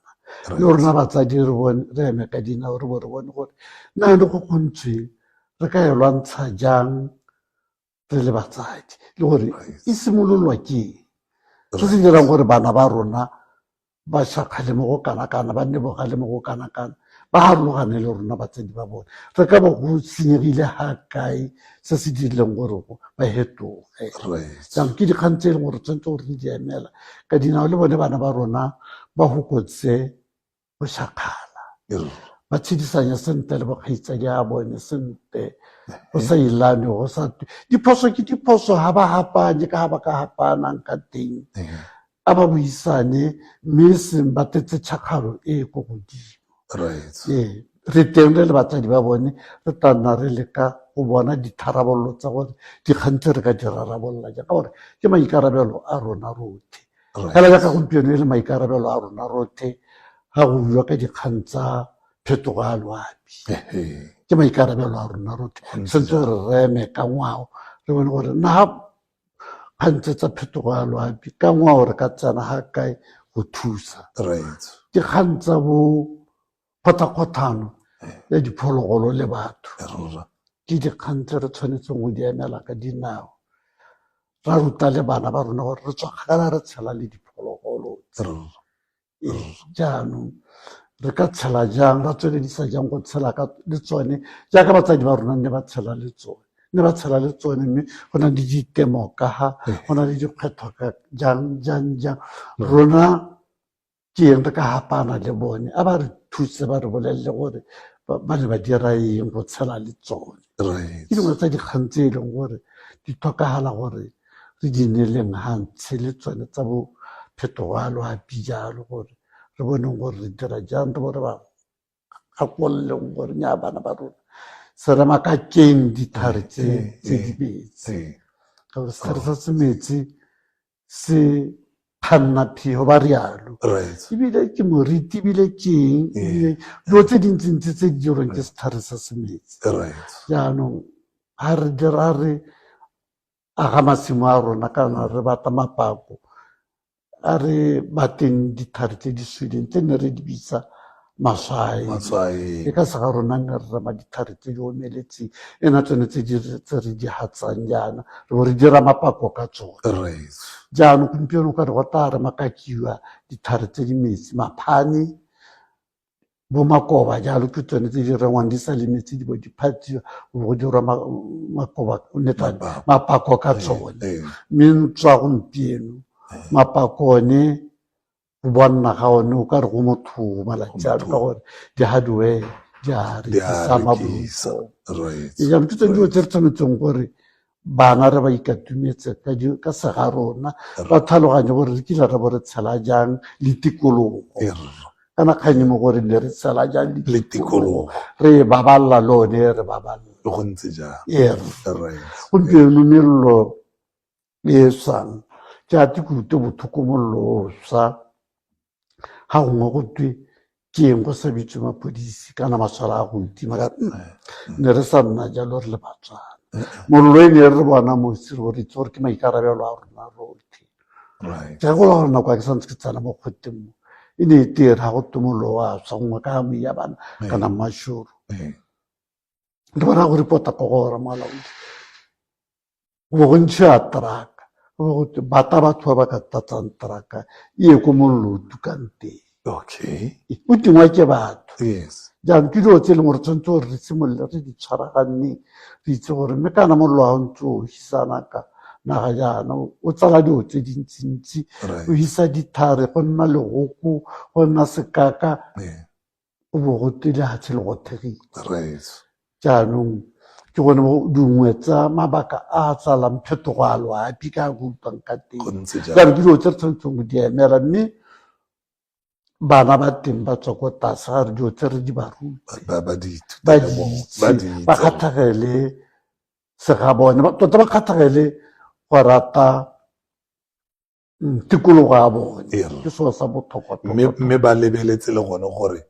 le rona batsadi re bone re eme ka dinao re bo re bone gore na le kgokgontsho re ka e lwantsha jang re le batsadi, le gore e simololwa ke eng se se dirang gore bana ba rona ba shakgale mo go kana-kana, ba nne bogale mo go kana-kana, ba harologane le rona batsadi ba bone. Re ka bo go senyegile ga kae se se dirileng gore ba fetoge. Jaanong ke dikgang tse e leng gore tshwanetse gore re di emela ka dinao le bone bana ba rona ba fokotse go shakgala, ba tshedisanye sentle le bokgaitsadi a bone sentle, go sa ilane, go sa diphoso ke diphoso ga ba hapanye ka ga ba ka hapanang ka teng, a ba buisane mme seng ba tletse tšhakgalo e ko godimo. Ee, re teng re le batsadi ba bone, re tla nna re leka go bona ditharabololo tsa gore dikgang tse re ka di rarabolola jang, ka gore ke maikarabelo a rona rotlhe. Fela jaaka gompieno e le maikarabelo a rona rotlhe ga go bua ka dikgang tsa phetogo ya loapi, ke maikarabelo a rona rotlhe. Sentse gore re eme ka ngwao re bone gore na kgang tse tsa phetogo ya loapi ka ngwao re ka tsena ga kae go thusa. Dikgang tsa bo kgothakgothano ya diphologolo le batho ke dikgang tse re tshwanetseng go di emela ka dinao, ra ruta le bana ba rona gore re tswa kgakala re tshela le diphologolo tse. Ee, jaanong re ka tshela jang, ra tsweledisa jang go tshela ka le tsone jaaka batsadi ba rona ne ba tshela le tsone, ne ba tshela le tsone, mme go na le ditemo ka ga, go na le dikgwetlho ka jang jang jang. Rona ke eng re ka hapana le bone? A ba re thuse, ba re bolelele gore ba ne ba dira eng go tshela le tsone. Ke dingwe tsa dikgang tse e leng gore di tlhokagala gore re di neeleng hantshe le tsone tsa bo phetogo ya loapi jalo, gore re boneng gore re dira jang, re bo re ba gakololeng gore nya bana ba rona se rema ka keng ditlhare tse tse di metsi, ka gore setlhare sa se metsi se kganna phiho ba rialo, ebile ke moriti, ebile ke eng, ebile dilo tse dintsintsi tse di dirwang ke setlhare sa se metsi. Jaanong ga re dira re aga masimo a rona kana re batla mapako, a re batleng ditlhare tse di suleng tse ne re di bitsa maswae. E ka se ga rona ne re rema ditlhare tse di omeletseng, e na tsone tse tse re di hatsang jaana, re bo re dira mapako ka tsone. Jaanong gompieno ka re go tla re makakiwa ditlhare tse di metsi, maphane, bo makoba jalo, ke tsone tse di rengwang di sa le metsi, di bo di phatsiwa, go bo go dirwa makoba, mapako ka tsone. Mme ntswa gompieno mapako one go bonna ga one o ka re go motho malatsi ano, ka gore di-hardware di a rekisa maboko. Jaanong ke tsone dilo tse re tshwanetseng gore bana re ba ikatumetse ka sega rona, ba tlhaloganye gore re kile re bo re tshela jang le tikologo, kana kgang e mo gore ne re tshela jang le tikologo, re e babalela le one re babalela go ntse jang. Gompieno mello e swang ke a te ke utlwe botlhoko, mollo o swa ga gongwe go twe ke eng go sa bitswe mapodisi kana masole a go ntima ka ne re sa nna jalo re le Batswana. Mollo e ne re bona mosi re re itse gore ke maikarabelo a rona rotlhe. Ke gopola gore nako ya ke santse ke tsena mo kgoteng mo e ne e tere ga go twe mollo wa swa gongwe ka ya bana kana mashoro, re bona go report-a ko go rra molaodi, go bo go ntshiwa truck-a, go bo gotwe bata batho ba ba ka tlatsang truck-a e ye ko mollo o tukang teng. O tingwa ke batho. Jaanong ke dilo tse e leng gore tshwanetse gore re simolole re di tshwaraganeng, re itse gore mme kana mollo ga o ntse o hisana ka naga jaana, o tsala dilo tse dintsintsi, o hisa dithare, go nna legoko, go nna sekaka, o bo go twe lehatshe le gothegile. Jaanong ke gone mo dingwe tsa mabaka a a tsalang phetogo a loapi ka go utlwang ka teng. Jaanong ke dilo tse re tshwanetseng go di emela, mme bana ba teng ba tswa ko tlase ga re dilo tse re di ba rute, ba di ba di itse, ba kgatlhegele segabone, tota ba kgatlhegele go rata tikologo ya bone, ke selo sa botlhokwa. Mme ba lebeletse le gone gore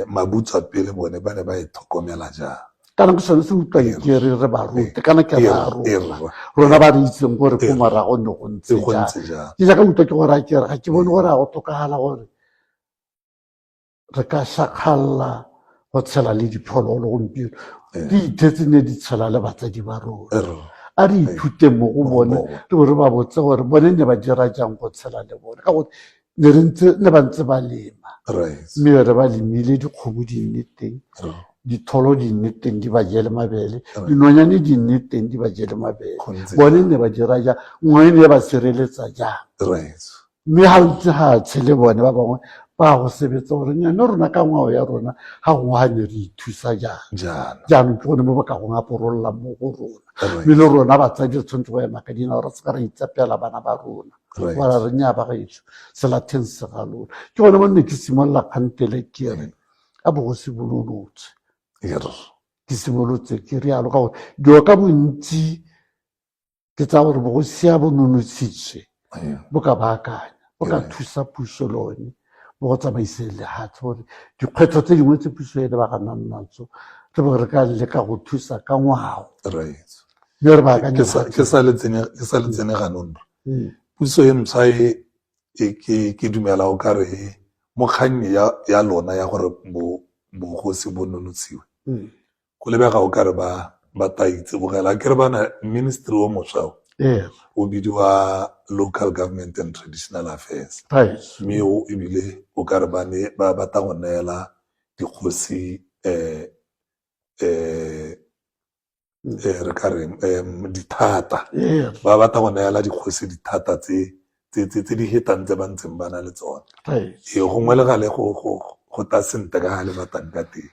mabutswa pele bone ba ne ba e tlhokomela jang. Kana ke sone se utlwang ke re re ba rute, kana ke ra rona rona ba re itseng gore ko morago ne go ntse jang. Ke jaaka utlwa ke gore a ke re ga ke bone gore a go tlhokagala gore re ka shakgalla go tshela le diphologolo gompieno, di ithetse ne di tshela le batsadi ba rona. A re ithute mo go bone, re bo re ba botse gore bone ne ba dira jang go tshela le bone, ka gore ne re ntse ne ba ntse ba lema, mme re ba lemile dikgomo di nne teng, ditholo di nne teng di ba jele mabele, dinonyane di nne teng di ba jele mabele. Bone ne ba dira jang, nngwe ne ba sireletsa jang? Mme ga ntse ga tshele bone ba bangwe ba go sebetsa gore nyane rona ka ngwao ya rona ga gongwe ga ne re ithusa jang. Jaanong ke gone mo ba ka go ngaporololang mo go rona, mme le rona batsadi re tshwanetse go ema ka dinao, re se ka ra itsapela bana ba rona, bara re nya ba gaetsho selatheng se ga lona. Ke gone mo nne ke simolola kgantele ke re a bogosi bo nonotswe, ke simolotse ke rialo ka gore dilo ka bontsi ke tsa gore bogosi a bo nonotshitswe bo ka baakanya, bo ka thusa puso le one mo go tsamaiseng lehatshe, gore dikgwetlho tse dingwe tse puso e lebaganang natso re bo re ka leka go thusa ka ngwao, mme re baakanye. Ke sa le tsene ganong, puso e ntshwa e ke dumela o ka re mo kgang ya lona ya gore bogosi bo nonotshiwe, go lebega o kare ba ba ta itsibogela ke re bana ministry o mošwa o. O bidiwa Local Government and Traditional Affairs. Mme o ebile o ka re ba ne ba batla go neela dikgosi re ka reng dithata. Ba batla go neela dikgosi dithata tse tse di hetang tse ba ntseng ba na le tsone. Ee, gongwe le gale go ta sentle ka ga le batlang ka teng.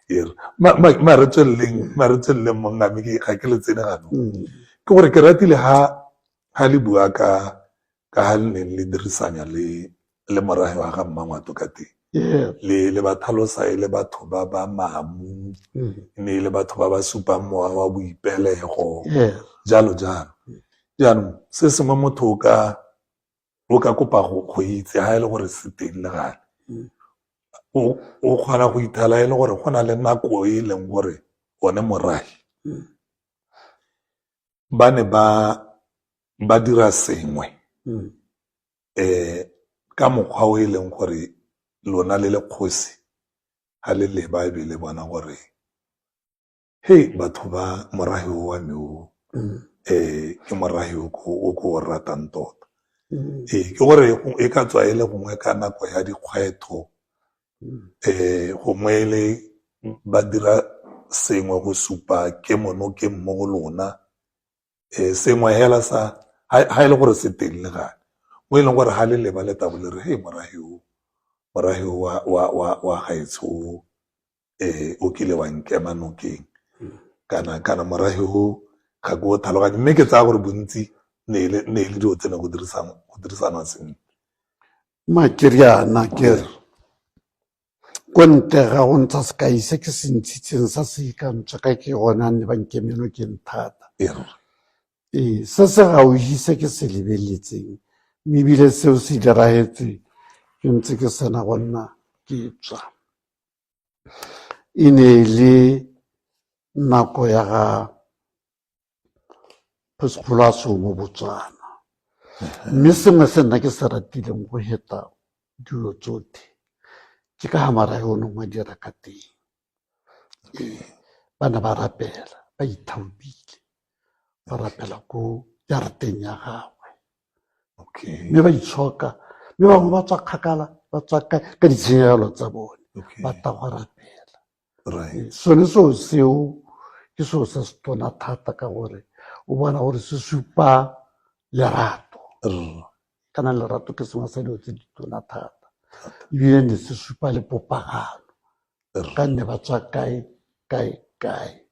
Ee, ma re tsweleleng, ma re tsweleleng mongame, ke ga ke le tsene ganong. Ke gore ke ratile ha le bua ka ha le neng le dirisanya le morahe wa ga Mmangwato ka teng. Le ba tlhalosa e le batho ba ba mamu, e ne e le batho ba ba supang mowa wa boipelego, jalo jalo. Jaanong se sengwe motho o ka kopa go itse ha e le gore se teng le gale. O kgona go ithala e le gore go na le nako e leng gore one morahe ba ne ba dira sengwe ka mokgwa o e leng gore lona le le kgosi ha le leba e be le bona gore hey batho ba morahe o wa me o ke morahe o ko o ratang tota. Ee, ke gore e ka tswa e le gongwe ka nako ya dikgwetho, gongwe e le ba dira sengwe go supa ke monokeng mo go lona, sengwe hela sa ha e le gore se teng le gale mo e leng gore ha le leba le tabo le re hey morahe o wa gaetsho o, o kile wa nkema nokeng, kana morahe o ga ke o tlhaloganye, mme ke tsaya gore bontsi ne e le dilo tse ne go dirisanwa sentle. Ma ke riana ke re ko ntle ga go ntsha sekai se ke se ntshitseng sa sekantswe ka ke gona nne ba nkeme nokeng thata. Ee, se se gaufi se ke se lebeletseng mme ebile seo se diragetse ke ntse ke sena go nna ke tswa. E ne e le nako ya ga Kgosikgolo a seo mo Botswana. Mme sengwe se nna ke se ratileng go heta dilo tsotlhe ke ka ga marae o neng wa dira ka teng. Ee, ba ne ba rapela ba ithaopile ba rapela ko jarateng ya gagwe. Mme ba itshoka, mme bangwe ba tswa kgakala, ba tswa ka ditshenyegelo tsa bone, ba tla go rapela. Sone seo seo ke seo se se tona thata ka gore o bona gore se supa lerato. Kana lerato ke sengwe sa dilo tse di tona thata. Ebile ne se supa le popagano. Ka nne ba tswa kae, kae, kae.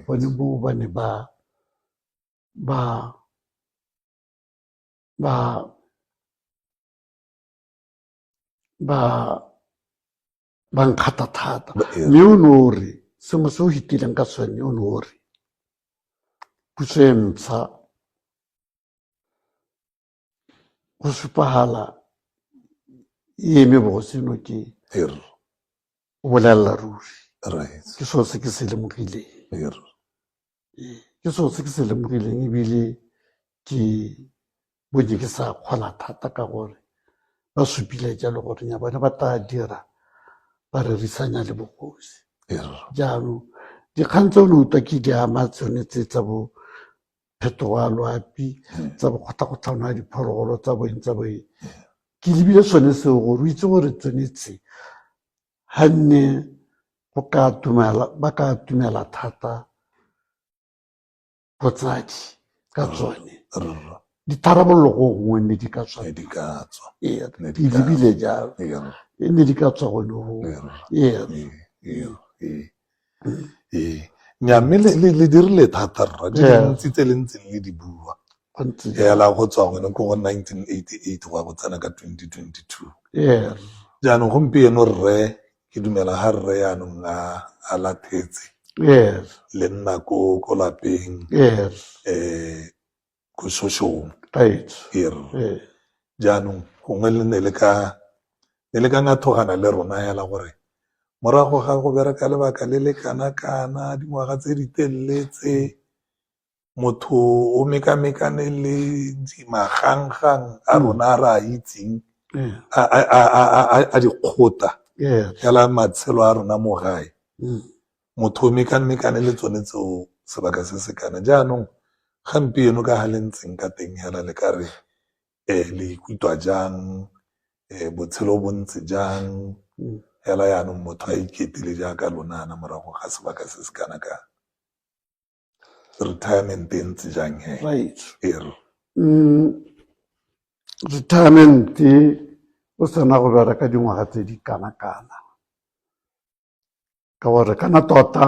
Bone moo ba ne ba ba nkgata thata. Mme o ne o re sengwe se o hitileng ka sone, o ne o re puso e ntsha go supagala e eme bogosi nokeng. O bolelela ruri. Ke selo se ke se lemogileng. Ke selo se ke se lemogileng ebile ke bonye ke sa kgola thata ka gore ba supile jalo gore nya bone ba tla dira ba rerisanya le bogosi. Jaanong dikgang tse o ne utlwa ke di ama tsone tse tsa bo phetogo ya loapi, tsa bo kgotlha-kgotlhano ya diphologolo, tsa boeng, tsa boeng. Ke lebile sone seo gore o itse gore tsone tse ga nne go ka atumela, ba ka atumela thata botsadi ka tsone. Ditharabololo go gongwe ne di ka tswa. Ne di ka tswa. Ee, Ne di ke ka lebile tswa. jalo. E ne di ka tswa gone go. Ee. Ee. Nnyaa, mme le dirile thata rra, di dintsi tse le ntseng le di bua. Go ntse jalo. Hela go tswa gone ko go 1988 go ya go tsena ka 2022. Jaanong gompieno rre, ke dumela ga rre yaanong a lathetse. Le nna ko lapeng. Ko Shoshong. Jaanong gongwe le ne le ka, ne le ka ngathogana le rona hela gore morago ga go bereka lebaka le le kana-kana, dingwaga tse di telele tse, motho o mekamekane le magang-gang a rona a re a itseng, a dikgota, hela matshelo a rona mo gae. Motho o mekamekane le tsone tseo sebaka se se kana. Jaanong Gampieno ka ga le ntseng ka teng hela le ka re le ikutlwa jang, botshelo bo ntse jang, hela yaanong motho a iketile jaaka lona ana morago ga sebaka se se kana ka retirement e ntse jang he? Right. Retirement o sena go bereka dingwaga tse di kana-kana, ka gore kana tota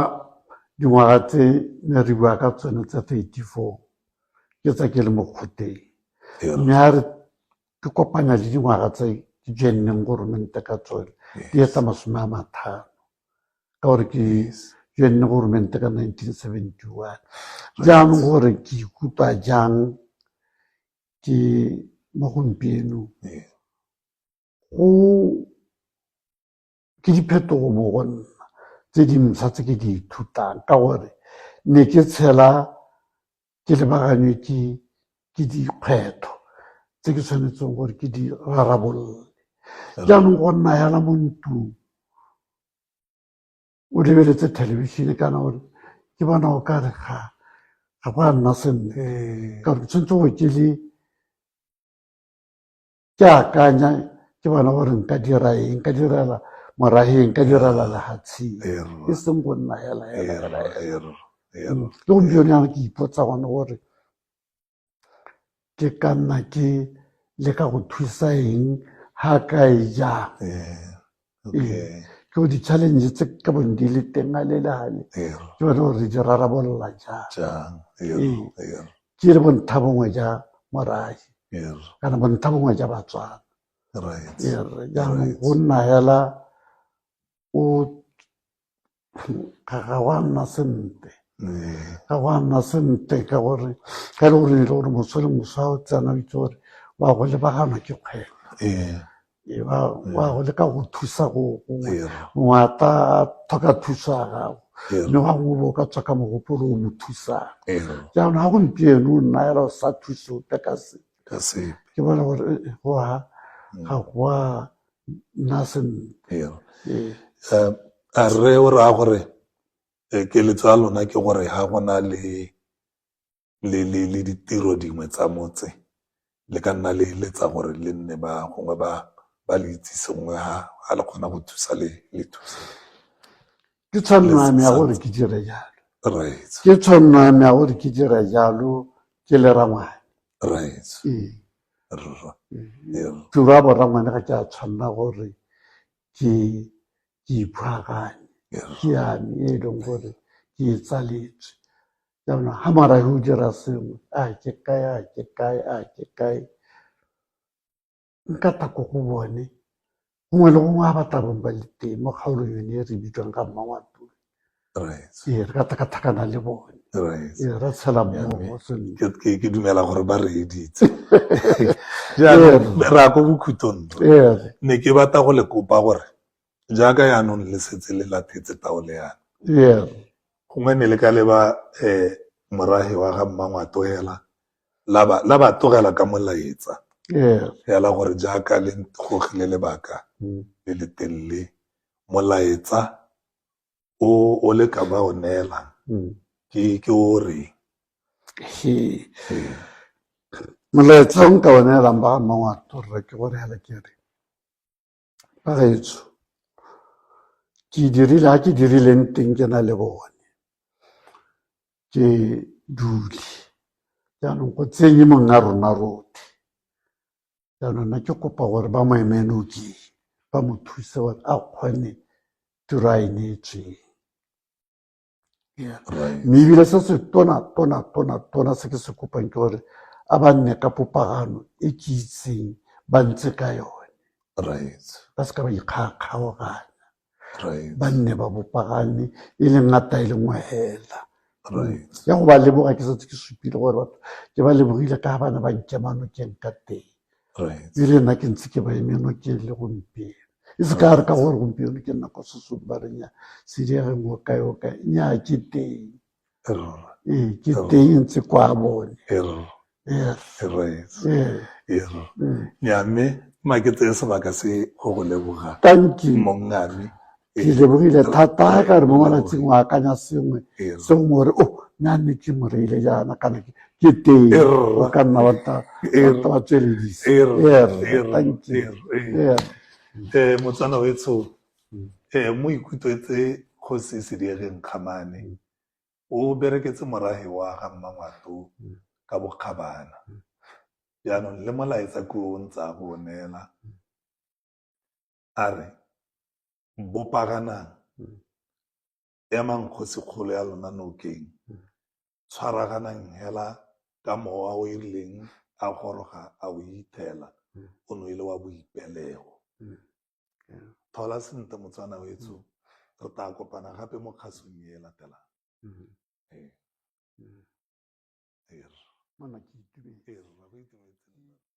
dingwaga tse ne re bua ka tsone tsa 34 ke tsa ke le mo kgoteng, mme a re ke kopanya le dingwaga tse ke joinneng goromente ka tsone di etsa 50, ka gore ke joinne goromente ka 1971. Jaanong gore ke ikutlwa jang ke mo gompieno, go ke diphetogo mo go nna tse dintšhwa tse ke di ithutang, ka gore ne ke tshela ke lebaganywe ke dikgwetlho tse ke tshwanetseng gore ke di rarabolole. Jaanong go nna hela mo ntlong o lebeletse thelebišene kana gore ke bona o kare ga go a nna sentle, ka gore ke tshwanetse go ke le ke akanya ke bona gore nka dira eng, nka direla moraheng, nka direla lehatsheng, e seng go nna hela hela hela hela. Le gompieno yana ke ipotsa gone gore ke ka nna ke leka go thusa eng, ha kae, jang. Ee, ke go di-challenge tse ka bong di le teng a le le gale, ke bone gore di rarabolola jang. Ee, ke le bontlha bongwe ja morahi kana bontlha bongwe ja Batswana. Ee, jaanong go nna hela o ga go a nna sentle, ga go a nna sentle, ka gore ka le gore le gore moso le moso o tsena o itse gore wa go lebagana ke kgwebo, wa go leka go thusa go mongwe a tla tlhoka thuso ya gago, mme wa gongwe bo ka tswa ka mogopolo o mo thusang. Jaanong ga gompieno o nna hela o sa thuse ope ka sepe, ke bona gore go a ga go a nna sentle. A rre o raya gore keletso ya lona ke gore ga go na le le ditiro dingwe tsa motse, le ka nna le eletsa gore le nne ba gongwe ba le itsise gongwe ha le kgona go thusa le le thusa. Ke tshwanno ya me ya gore ke dire jalo. Ke tshwanno ya me ya gore ke dire jalo ke le rangwane. Ee. Tiro ya borangwane ga ke a tshwanela gore ke iphuaganye, ke ya me e leng gore ke e tsaletswe. Jaanong ga morafe o dira sengwe, a ke kae, a ke kae, a ke kae, nka tla ko go bone gongwe le gongwe ga ba tla bong ba le teng mo kgaolong yone e re bitswang ga Mmangwatule. Ee, re ka tlhakatlhakana le bone. Ee, ra tshela mmogo sentle. Ke dumela gore ba reeditse. Jaanong re ya ko bokhutlong. Ne ke batla go le kopa gore jaaka yaanong le setse le lathetse taolo yana, gongwe ne le ka leba morahe wa ga Mmangwato hela la ba tlogela ka molaetsa hela gore jaaka le gogile lebaka le le telele, molaetsa o le ka ba o neelang ke o reng? Molaetsa o nka o neelang ba ga Mmangwato rre ke gore hela ke re, bagaetsho, ke dirile ha ke dirileng teng ke na le bone, ke dule jaanong go tsenye mong a rona rotlhe. Jaanong nna ke kopa gore ba mo eme nokeng, ba mo thuse gore a kgone tiro a e neetsweng. Mme ebile se se tona tona tona tona se ke se kopang ke gore a ba nne ka popagano e ke itseng ba ntse ka yone, ba se ka ba ikgakgaoganya, ba nne ba bopagane e le ngata e le nngwe hela. Ya go ba leboga ke setse ke supile gore batho ke ba lebogile ka ba ne ba nkema nokeng ka teng, ebile nna ke ntse ke ba eme nokeng le gompieno. E se ka re ka gore gompieno ke nna kwa sesong ba re nya sediegeng o kae o kae, nnyaa ke teng, ee ke teng ntse kwa bone. Nya mme ma ke tseye sebaka se go go leboga. Thank you. Mongame. Ke lebogile thata ka re mo malatsing o akanya sengwe se gongwe gore o oh, Nna ne ke mo reile jaana kana ke teng o ka nna wa ta wa tsweledisa. Thank you. Motswana wetsho mo ikutlwetse Kgosi Sediegeng Kgamane o bereketse morahe wa ga Mmangwato ka bokgabana. Jaanong le molaetsa ke o ntse a go neela a re bopaganang, emang kgosikgolo ya lona nokeng, tshwaraganang hela ka mowa o e rileng a goroga a o ithela o no e le wa boipelego. Thola sentle Motswana wetsho, re tla kopana gape mo kgasong e latelang. Ee. Mona ke itumetse. Ee, rra, go itumetse.